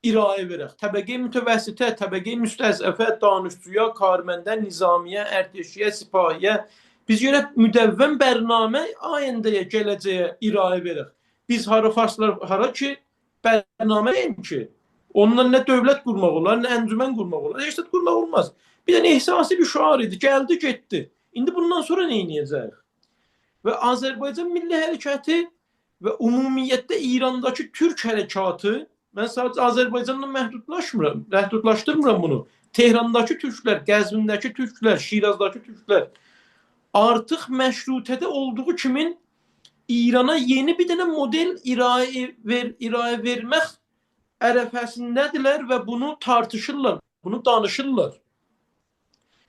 Speaker 3: irayə verək. Təbəqə mütəvəssitə, təbəqə müstəzəfə, danışçıya, karməndə, nizamiyə, ərteşiyə, sipahiyə biz gərək müdəvvən bərnamə ayəndəyə, gələcəyə irayə verək. Biz hara farslar hara ki bərnamə deyim ki, onunla nə dövlət qurmaq olar, nə əncümən qurmaq olar, heç də qurmaq olmaz. Bir dənə ehsasi bir şüar idi, gəldi, getdi. İndi bundan sonra nə edəcəyik? Və Azərbaycan Milli Hərəkatı və ümumiyyətdə İrandakı türk hərəkatı, mən sadəcə Azərbaycanla məhdudlaşmıram, məhdudlaşdırmıram bunu. Tehrandakı türklər, Qəzvindəki türklər, Şirazdakı türklər artıq məşrutədə olduğu kimin İrana yeni bir dənə model irayə vermək ərəfəsindədirlər və bunu tartışırlar, bunu danışırlar.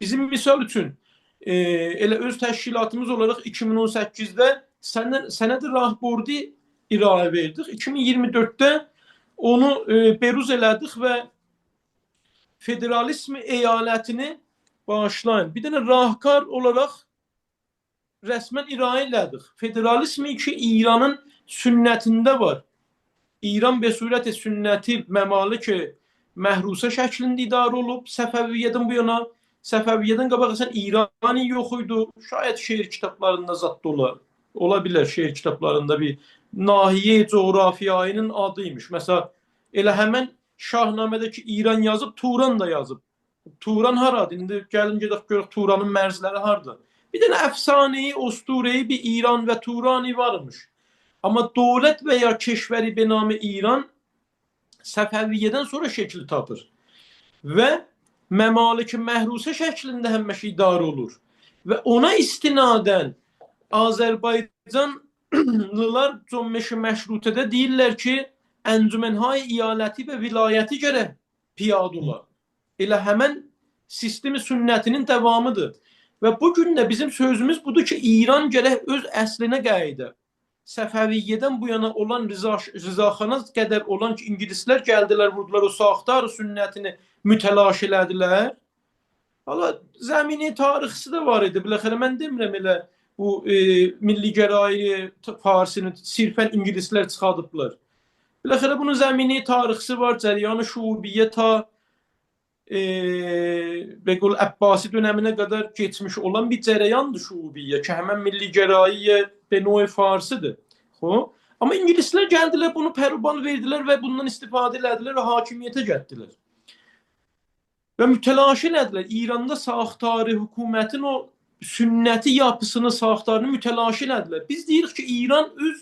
Speaker 3: Bizim misal üçün elə öz təşkilatımız olaraq 2018-də sənəd-i rahbordi irayə verdik. 2024-də onu beruz elədik və federalism əyalətini bağışlayın. Bir dənə rahkar olaraq rəsmən irayə elədik. Federalismi ki İranın sünnətində var. İran besurət sünnəti məmalik məhrusə şəklində idarə olub Səfəviyyədən bu yana. Səfəviyyədən qabaq əsən İrani yox idi. Şayət şeir kitablarında zad da olar. Ola bilər şeir kitablarında bir nahiyə coğrafiyayının adıymış. Məsələn, elə həmən Şahnamədəki İran yazıb, Turan da yazıb. Turan haradır? İndi gəlin gedək görək Turanın mərzləri harda. Bir dənə əfsanəyi, osturəyi bir İran və Turani varmış. Amma dövlət və ya keşvəri be namı İran Səfəviyyədən sonra şəkil tapır. Və məmalik məhrusə şəklində həmişə idarə olur. Və ona istinadən Azərbaycanlılar cönbəşi məşrutədə deyirlər ki, əncümənhay iyaləti və vilayəti gərək piyada olar. Elə həmən sistemi sünnətinin davamıdır. Və bu gün də bizim sözümüz budur ki, İran gərək öz əslinə qayıda. Səfəviyyədən bu yana olan Rızaxana qədər olan ki, ingilislər gəldilər, vurdular o saxtar sünnətini mütəlaş elədilər. Hala zəmini tarixisi də var idi. Biləxərə mən demirəm elə bu milli gərayı Farsini sirfən ingilislər çıxardıblar. Biləxərə bunun zəmini tarixisi var. Cəryanı şubiyyə ta Bequl Əbbasi dönəminə qədər keçmiş olan bir cərəyandır şubiyyə ki, həmən milli gərayı be növ farsıdır. Xo? Amma ingilislər gəldilər, bunu pəruban verdilər və bundan istifadə elədilər və hakimiyyətə getdilər. Və mütəlaşi elədilər. İranda saxtarı hökumətin o sünnəti yapısını, saxtarını mütəlaşi elədilər. Biz deyirik ki, İran öz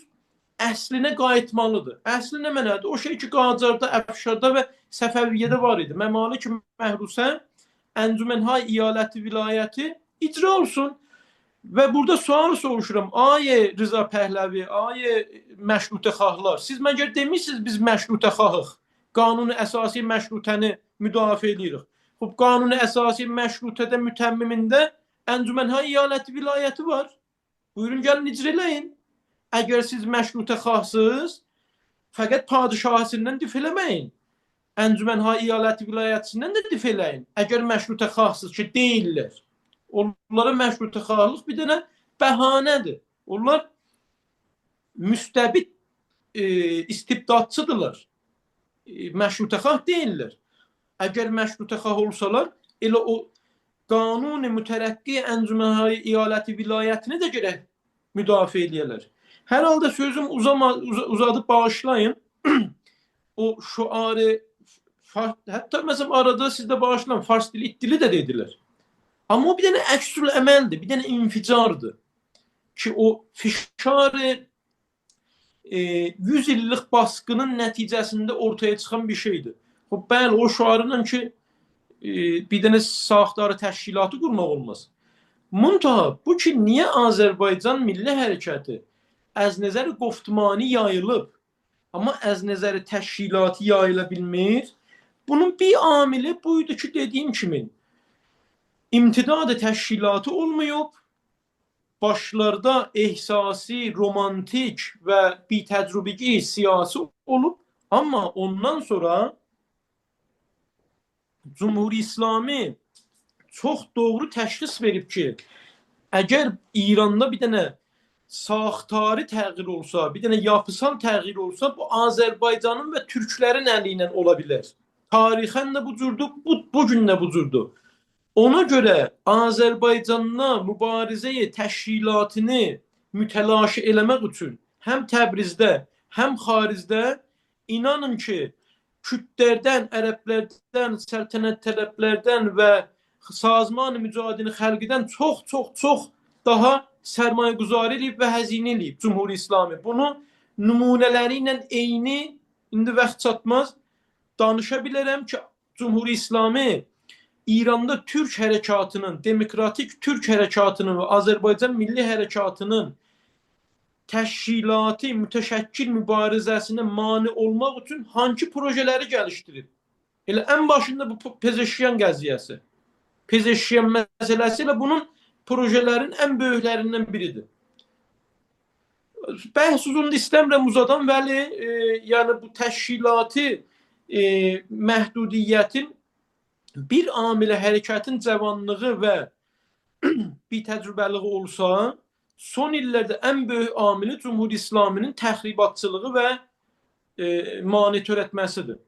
Speaker 3: əslinə qayıtmalıdır. Əsli nə mənadır? O şey ki, Qacarda, Əfşarda və Səfəviyyədə var idi. Məmalik məhrusə, əncümənhay iyaləti, vilayəti icra olsun. Və burada sual soruşuram. Ayə Rıza Pəhləvi, ayə məşrutəxahlar. Siz məgər demişsiniz biz məşrutəxahıq. Qanuni əsasi məşrutəni müdafiə edirik. Xub, qanuni əsasi məşrutədə mütəmmimində əncümənhay iyaləti, vilayəti var. Buyurun gəlin icra eləyin. Əgər siz məşrutəxahsınız, fəqət padişahisindən dif eləməyin. Əncümənhay iyaləti vilayətisindən də dif eləyin. Əgər məşrutəxahsınız ki, deyirlər. Onlara məşrutəxahlıq bir dənə bəhanədir. Onlar müstəbid istibdadçıdırlar. Məşrutəxah deyirlər. Əgər məşrutəxah olsalar, elə o qanuni mütərəqqi əncümənhay iyaləti vilayətini də gərək müdafiə eləyərlər. Hər halda sözüm uzadıb bağışlayın. O şuarı hətta məsələn arada siz də bağışlayın, fars dili, it dili də dedilər. Amma o bir dənə əksül əməldir, bir dənə inficardır. Ki o fişarı 100 illik baskının nəticəsində ortaya çıxan bir şeydir. Xop, bəli, o şüarla ki bir dənə saxtarı təşkilatı qurmaq olmaz. Muntaha, bu ki niyə Azərbaycan Milli Hərəkəti əz nəzəri qoftmani yayılıb, amma əz nəzəri təşkilatı yayıla bilmir? Bunun bir amili buydu ki, dediyim kimi imtidad təşkilatı olmayıb, başlarda ehsasi, romantik və bitəcrübəgi siyasi olub, amma ondan sonra Cumhuri İslami çox doğru təşxis verib ki, əgər İranda bir dənə saxtari təğyir olsa, bir dənə yapısal təğyir olsa, bu Azərbaycanın və türklərin əli ilə ola bilər. Tarixən də bu cürdür, bu gün də bu cürdür. Ona görə Azərbaycanda mübarizəyi təşkilatını mütəlaşi eləmək üçün həm Təbrizdə, həm xaricdə inanın ki, Kürdlərdən, ərəblərdən, səltənət tələblərdən və Sazman-ı Mücadini Xəlqidən çox, çox, çox daha sərmayəguzarı eləyib və həzinə eləyib Cumhuri İslami. Bunu nümunələri ilə eyni indi vaxt çatmaz danışa bilərəm ki, Cumhuri İslami İranda Türk hərəkatının, demokratik Türk hərəkatının və Azərbaycan Milli Hərəkatının təşkilatı, mütəşəkkil mübarizəsinə mane olmaq üçün hansı projeləri gəlişdirib? Elə ən başında bu Pezeşkiyan qəziyyəsi. Pezeşkiyan məsələsi elə bunun projelerin ən böyüklərindən biridir. Bəhs uzundur, istəmirəm uzadan, vəli yəni bu təşkilatı məhdudiyyətin bir amilə hərəkətin cavanlığı və bir təcrübəliyi olsa, son illərdə ən böyük amili Cumhuri İslaminin təxribatçılığı və mane törətməsidir.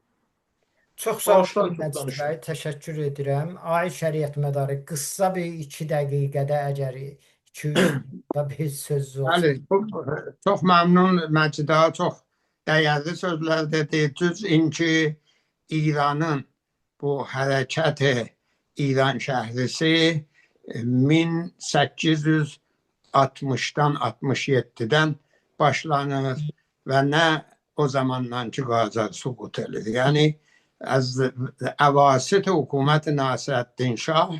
Speaker 1: Çox sağ olun Məcid bəy, təşəkkür edirəm. Ay Şəriətmədarı, qısa bir 2 dəqiqədə əgər 2-3 bir söz olsa.
Speaker 2: Bəli, çox məmnun Məcid ağa, çox dəyərli sözlər dedi. Cüz inki İranın bu hərəkət İran şəhrisi 1860-dan 67-dən başlanır və nə o zamandan ki Qacar suqut edir. Yəni az əvasit hökumət Nasirəddin Şah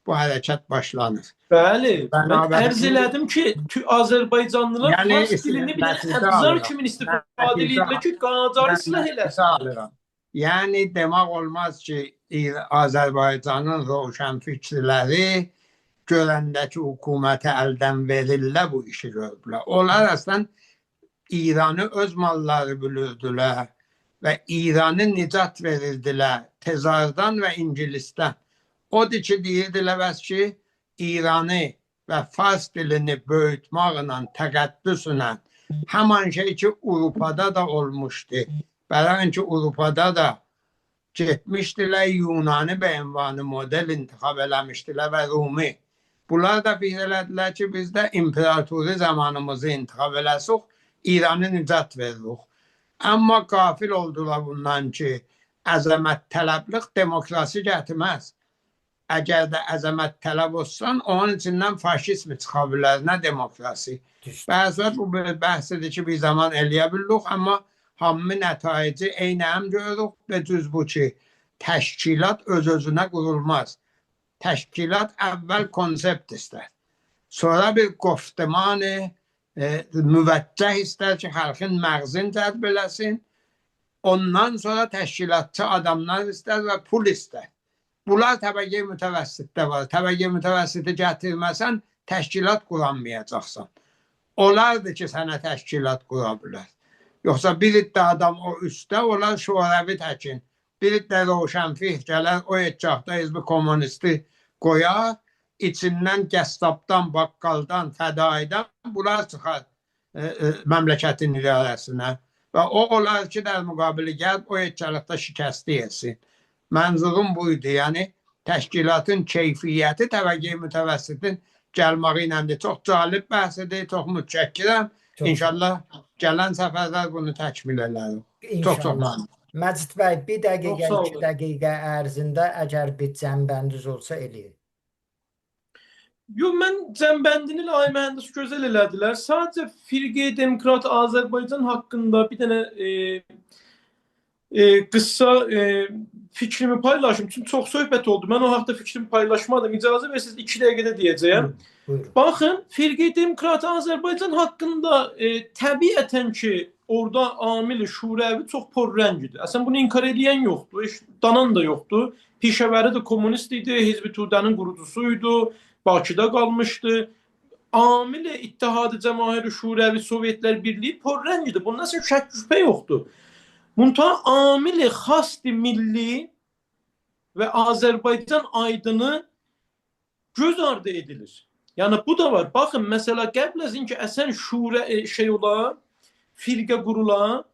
Speaker 2: bu hərəkət başlanır.
Speaker 3: Bəli, mən ərz elədim ki, Azərbaycanlılar yəni, fars dilini bir dənə əbzar kimi istifadə edirlər ki, Qacarı silah eləsin.
Speaker 2: Yəni demək olmaz ki, Azərbaycanın roşənfikirləri görəndə ki, hökuməti əldən verirlər bu işi görüblər. Onlar əslən İranı öz malları bilirdilər və İranı nicat verirdilər Tezardan və İngilisdən. Odur ki, deyirdilər bəs ki, İranı və fars dilini böyütməklə, təqəddüslə həman şey ki, Avropada da olmuşdu. Bərən ki, Avropada da getmişdilər, Yunani به عنوان model intixab eləmişdilər və Rumi. Bunlar da fikir elədilər ki, biz də imperaturi zamanımızı intixab eləsək, İranı nicat veririk. Amma qafil oldular bundan ki, Əzəmət tələbliq demokrasi gətirməz. Əgər də əzəmət tələb olsan, onun içindən faşizm çıxa bilər, nə demokrasi. Bəzən bu bir bəhs idi ki, bir zaman eləyə bilirik, amma hamı nətayici eynən görürük və cüz bu ki, təşkilat öz-özünə qurulmaz. Təşkilat əvvəl konsept istər. Sonra bir gofteman müvəccəh istər ki, xalqın məğzini cəlb eləsin. Ondan sonra təşkilatçı adamlar istər və pul istər. Bunlar təbəqə mütəvəssitdə var. Təbəqə mütəvəssiti gətirməsən təşkilat quranmayacaqsan. Onlardır ki, sənə təşkilat qura bilər. Yoxsa bir iddə adam o üstdə, onlar Şuravi təkin. Bir iddə Roşənfih gələr, o etcaqda Hizb-i Kommunisti qoyar, içindən qəssabdan, baqqaldan, fədaidən bunlar çıxar məmləkətin idarəsinə. Və o olar ki, در müqabili gəlib o etcəlikdə şikəsti yesin. Mənzurum buydu. Yəni təşkilatın keyfiyyəti təbəqə mütəvəssitin gəlməyi iləndir. Çox cəlib bəhs edir, çox mütşəkkirəm.
Speaker 1: Çox
Speaker 2: İnşallah gələn səfərlər bunu təkmil elərik. Çox çox
Speaker 1: İnşallah.
Speaker 2: məmnun.
Speaker 1: Məcid bəy, bir
Speaker 3: Çox
Speaker 1: dəqiqə,
Speaker 3: sağ
Speaker 1: iki
Speaker 3: olun.
Speaker 1: dəqiqə ərzində əgər bir cəmbəndiniz olsa eləyin.
Speaker 3: Yo, mən cəmbəndini Ay mühəndis gözəl elədilər. Sadəcə Firqə Demokrat Azərbaycan haqqında bir dənə qısa fikrimi paylaşım. Çünki çox söhbət oldu. Mən o haqda fikrimi paylaşmadım. İcazə versiniz 2 dəqiqədə deyəcəyəm.
Speaker 1: Buyurun. Buyurun.
Speaker 3: Baxın, Firqə Demokrat Azərbaycan haqqında təbiətən ki, orada amil Şurəvi çox porrəng idi. Əslən bunu inkar eləyən yoxdur, heç danan da yoxdur. Pişəvəri də kommunist idi, Hizb-i Tudənin qurucusuydu, Bakıda qalmışdı. Amil İttihad-ı Cəmahir Şurəvi Sovetlər Birliyi porrəng idi. Bundan isə şək şübhə yoxdur. Muntaha amil xasti milli və Azərbaycan aydını göz ardı edilir. Yəni bu da var. Baxın, məsələ qəbl az ki əsən şurə şey ola, firqə qurula,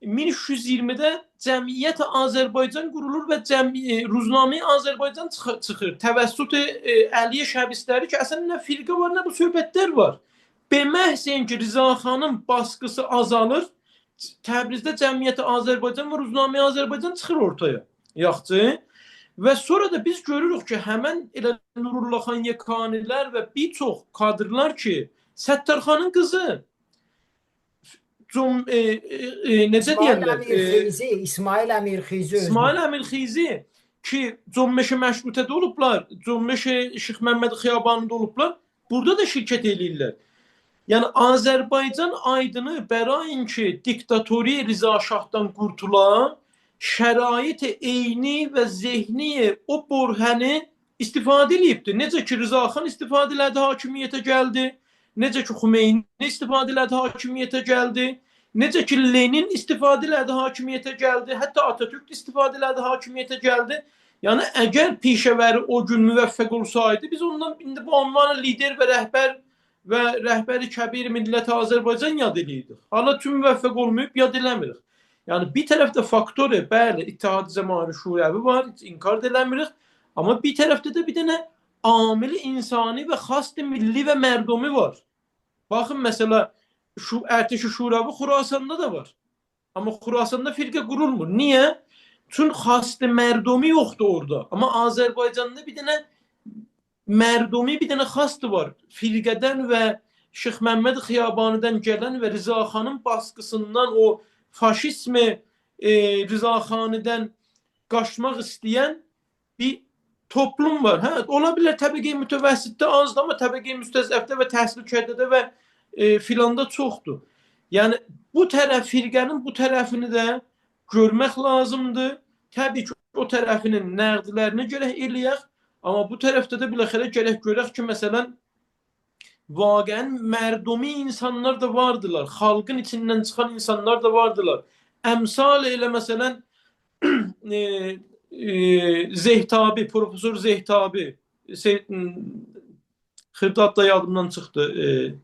Speaker 3: 1320-də Cəmiyyət Azərbaycan qurulur və Ruznamə Azərbaycan çıxır. Təvəssüt Əliyə Şəbistəri ki, əslində nə firqə var, nə bu söhbətlər var. Beməhz ki Rıza xanın baskısı azalır, Təbrizdə Cəmiyyət Azərbaycan və Ruznamə Azərbaycan çıxır ortaya. Yaxşı. Və sonra da biz görürük ki, həmən elə Nurullah xan Yekanilər və bir çox kadrlar ki, Səttarxanın qızı necə
Speaker 1: İsmail
Speaker 3: deyirlər?
Speaker 1: Əmirxizi, İsmail Əmirxizi özünü.
Speaker 3: İsmail Əmirxizi ki, Cönbəşi Məşrutədə olublar, Cönbəşi Şıx Məmməd Xiyabanında olublar. Burada da şirkət eləyirlər. Yəni Azərbaycan aydını bərain ki, diktatori Rıza Şahdan qurtula, şərait eyni və zehni o borhəni istifadə eləyibdir. Necə ki Rıza xan istifadə elədi, hakimiyyətə gəldi. Necə ki Xümeyni istifadə elədi, hakimiyyətə gəldi. Necə ki Lenin istifadə elədi, hakimiyyətə gəldi. Hətta Atatürk də istifadə elədi, hakimiyyətə gəldi. Yəni əgər Pişəvəri o gün müvəffəq olsaydı, biz ondan indi bu ünvanı lider və rəhbər və rəhbəri kəbir millət Azərbaycan yad eləyirdik. Hala tüm müvəffəq olmayıb yad eləmirik. Yəni bir tərəfdə faktoru, bəli, İttihad Cəmahi Şurəvi var, heç inkar da eləmirik. Amma bir tərəfdə də bir dənə amili insani və xas milli və mərdumi var. Baxın məsələ şu Ərteşi Şuravi Xurasanda da var. Amma Xurasanda firqə qurulmur. Niyə? Çünki xas mərdumi yoxdur orada. Amma Azərbaycanda bir dənə mərdumi bir dənə xastı var. Firqədən və Şeyx Məmməd Xiyabanidən gələn və Rıza xanın baskısından o faşizmi Rıza xanıdan qaçmaq istəyən bir toplum var. Hə, ola bilər təbəqə mütəvəssitdə azdır, amma təbəqə müstəzəfdə və təhsil kədədə və filanda çoxdur. Yəni bu tərəf firqənin bu tərəfini də görmək lazımdır. Təbii ki, o tərəfinin nəqdlərini gərək eləyək, amma bu tərəfdə də biləxərə gərək görək ki, məsələn, vaqəən mərdumi insanlar da vardılar. Xalqın içindən çıxan insanlar da vardılar. Əmsal elə məsələn Zehtabi, Profesör Zehtabi, Xırdat da yadımdan çıxdı.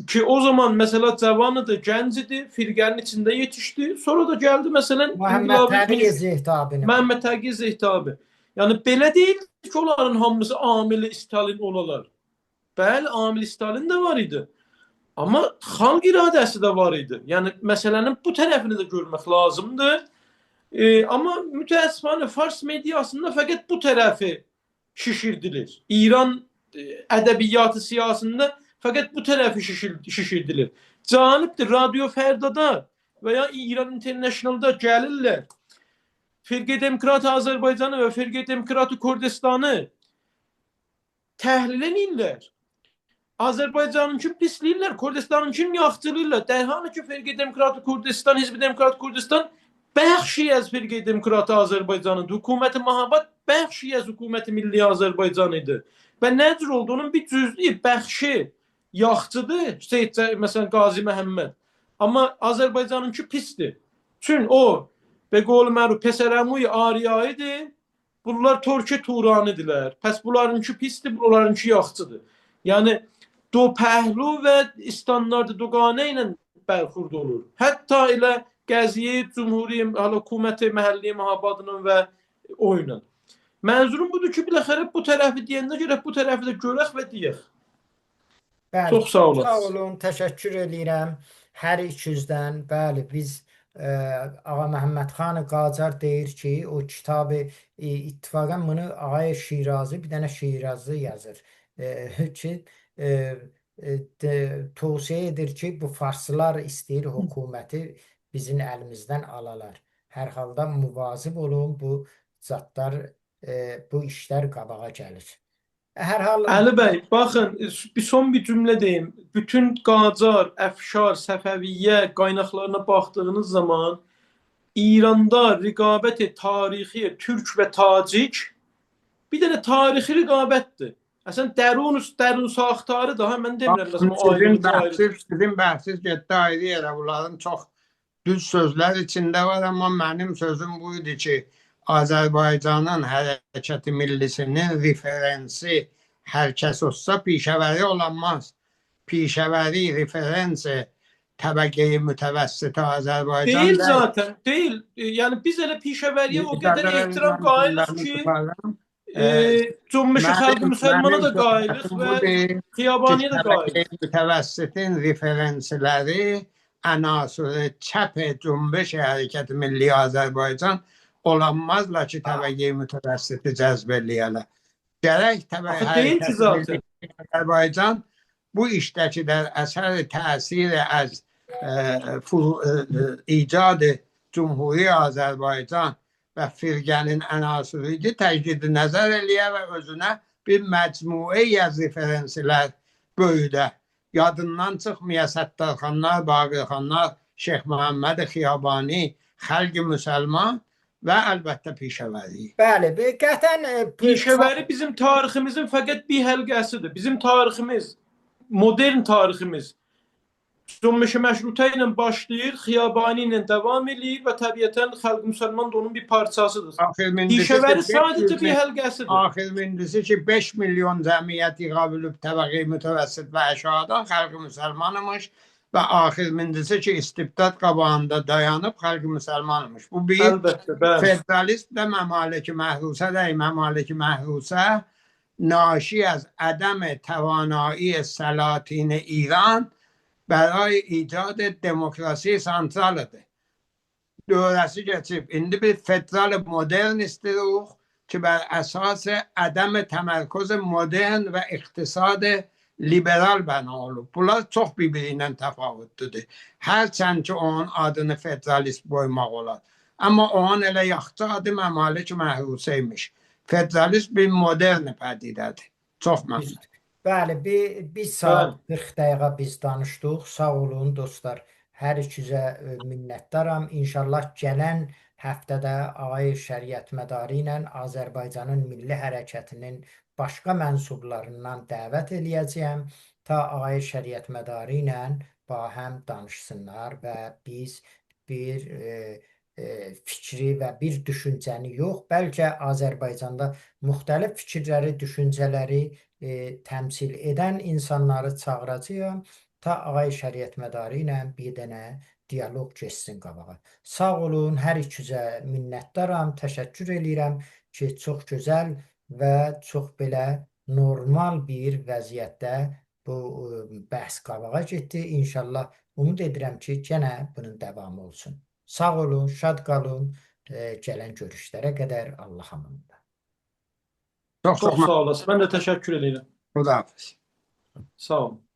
Speaker 3: Ki o zaman mesela cavan idi, gənc idi, firqənin içində yetişdi. Sonra da gəldi məsələn
Speaker 1: Məhəmməd Təqi Zehtabini.
Speaker 3: Məhəmməd Təqi Zehtabi. Yəni belə deyil ki, onların hamısı amili Stalin olalar. Bəli, amili Stalin də var idi. Amma xalq iradəsi də var idi. Yəni məsələnin bu tərəfini də görmək lazımdır. Amma mütəəssifانə Fars mediasında fəqət bu tərəfi şişirdilir. İran ədəbiyyatı siyasında fəqət bu tərəfi şişirdilir. Cəlibdir, Radio Fərdada və ya İran International'da gəlirlər. Firqə Demokrat Azərbaycanı və Firqə Demokrat Kürdistanı təhlil eləyirlər. Azərbaycanınkini pisləyirlər, Kürdistanınkini yaxçılayırlar. Dərhal ki, Firqə Demokrat Kürdistan, Hizb-i Demokrat Kürdistan bəxşi az Firqə Demokrat Azərbaycanıdır. Hökuməti Mahabad bəxşi az Hökuməti Milli Azərbaycan idi. Və nə cür oldu? Onun bir cüz'i bəxşi yaxçıdır. Seyid, məsələn, Qazi Məhəmməd. Amma Azərbaycanınki pisdir. Çün o be qol məruf pesərəmuy ariyaidir. Bunlar Torki Turanidirlər. Pəs bunlarınki pisdir, bunlarınki yaxçıdır. Yəni do pəhlu və standart duqanə ilə bərxurd olur. Hətta elə qəziyə Cumhuri hökuməti məhəlli Mahabadının və o ilə. Mənzurum budur ki, biləxərə bu tərəfi deyəndə gərək bu tərəfi də görək və deyək.
Speaker 1: Bəli,
Speaker 3: Çox sağ
Speaker 1: sağ
Speaker 3: olasınız.
Speaker 1: olun, təşəkkür eləyirəm hər ikizdən. Bəli, biz Ağa Məhəmməd xan Qacar deyir ki, o kitabı ittifaqən bunu Ağay Şirazi, bir dənə Şirazi yazır ki, tövsiyə edir ki, bu farslar istəyir hökuməti bizim əlimizdən alalar. Hər halda müvazib olun, bu zatlar, bu işlər qabağa gəlir. Hər hal
Speaker 3: Əli bəy, baxın, bir son bir cümlə deyim. Bütün Qacar, Əfşar, Səfəviyyə qaynaqlarına baxdığınız zaman İranda rəqabət tarixi Türk və Tacik bir dənə tarixi rəqabətdir. Əslən dərun saxtarı daha mən demirəm məsələn o
Speaker 2: Sizin
Speaker 3: ayrı ayrı.
Speaker 2: bəhsiz, sizin getdi ayrı yerə. Bunların çox düz sözlər içində var, amma mənim sözüm bu idi ki, Azərbaycanın hərəkəti millisinin referensi hər kəs olsa pişəvəri olanmaz. Pişəvəri referensi təbəqəyi mütəvəssit Azərbaycan
Speaker 3: Deyil
Speaker 2: deyil.
Speaker 3: zaten, deyil. Yəni biz elə pişəvəriyə o qədər ehtiram qailiq ki, Cümbüşü xalq müsəlmana da qailiq və Xiyabaniyə də qailiq.
Speaker 2: Mütəvəssitin referensiləri ənasırı çəp cümbüş hərəkəti milli Azərbaycan olanmazlar ki, təbəqəyi mütəvəssiti cəzb eləyələr. Gərək təbəqə
Speaker 3: zaten.
Speaker 2: milli Azərbaycan bu işdəki də əsər təsir əz icad Cumhuri Azərbaycan və firqənin ənasırı idi, təcdid nəzər eləyə və özünə bir məcmuə referenslər böyüdə. Yadından çıxmaya Səttarxanlar, Baqirxanlar, Şeyx Məhəmməd Xiyabani, xalq müsəlman və əlbəttə Pişəvəri.
Speaker 1: Bəli, qətən
Speaker 3: Pişəvəri bizim tariximizin fəqət bir həlqəsidir. Bizim tariximiz, modern tariximiz Cümbüşü Məşrutə ilə başlayır, Xiyabani ilə davam eləyir və təbiətən xalq müsəlman da onun bir parçasıdır. Pişəvəri sadəcə bir həlqəsidir.
Speaker 2: Axir mindisi ki 5 milyon cəmiyyət yığa bilib təbəqə mütəvəssit və aşağıdan xalq müsəlman imiş və axir mindisi ki istibdad qabağında dayanıb xalq müsəlman imiş. Bu bir
Speaker 3: Əlbəttə, bəli.
Speaker 2: federalist də məmalik məhrusə deyil, məmalik məhrusə naşi از عدم توانایی سلاطین ایران برای ایجاد دموکراسی سانtraldır. Dövrəsi keçib. İndi bir federal modern istiyoruz ki بر اساس عدم تمرکز modern və iqtisad liberal bəna olub. Bunlar çox bir-birindən təfavütlüdür. Hərçənd ki onun adını federalist qoymaq olar. Amma onun elə yaxşı adı məmalik məhrusə imiş. Federalist bir modern pədidədir. Çox məmnun.
Speaker 1: Bəli, bir saat 40 dəqiqə biz danışdıq. Sağ olun dostlar. Hər ikizə minnətdaram. İnşallah gələn həftədə Ağay Şəriətmədarı ilə Azərbaycanın milli hərəkətinin başqa mənsublarından dəvət eləyəcəyəm. Ta Ağay Şəriətmədarı ilə bahəm danışsınlar və biz bir fikri və bir düşüncəni yox, bəlkə Azərbaycanda müxtəlif fikirləri, düşüncələri təmsil edən insanları çağıracağam. Ta Ağay Şəriətmədarı ilə bir dənə dialoq keçsin qabağa. Sağ olun, hər ikizə minnətdaram, təşəkkür eləyirəm ki, çox gözəl və çox belə normal bir vəziyyətdə bu bəhs qabağa getdi. İnşallah umud edirəm ki, yenə bunun davamı olsun. Sağ olun, şad qalın. Gələn görüşlərə qədər Allah amanında.
Speaker 2: Çox
Speaker 3: Çox
Speaker 2: çox
Speaker 3: sağ olasın. Mən də təşəkkür edirəm.
Speaker 2: Xudahafiz.
Speaker 3: Sağ olun.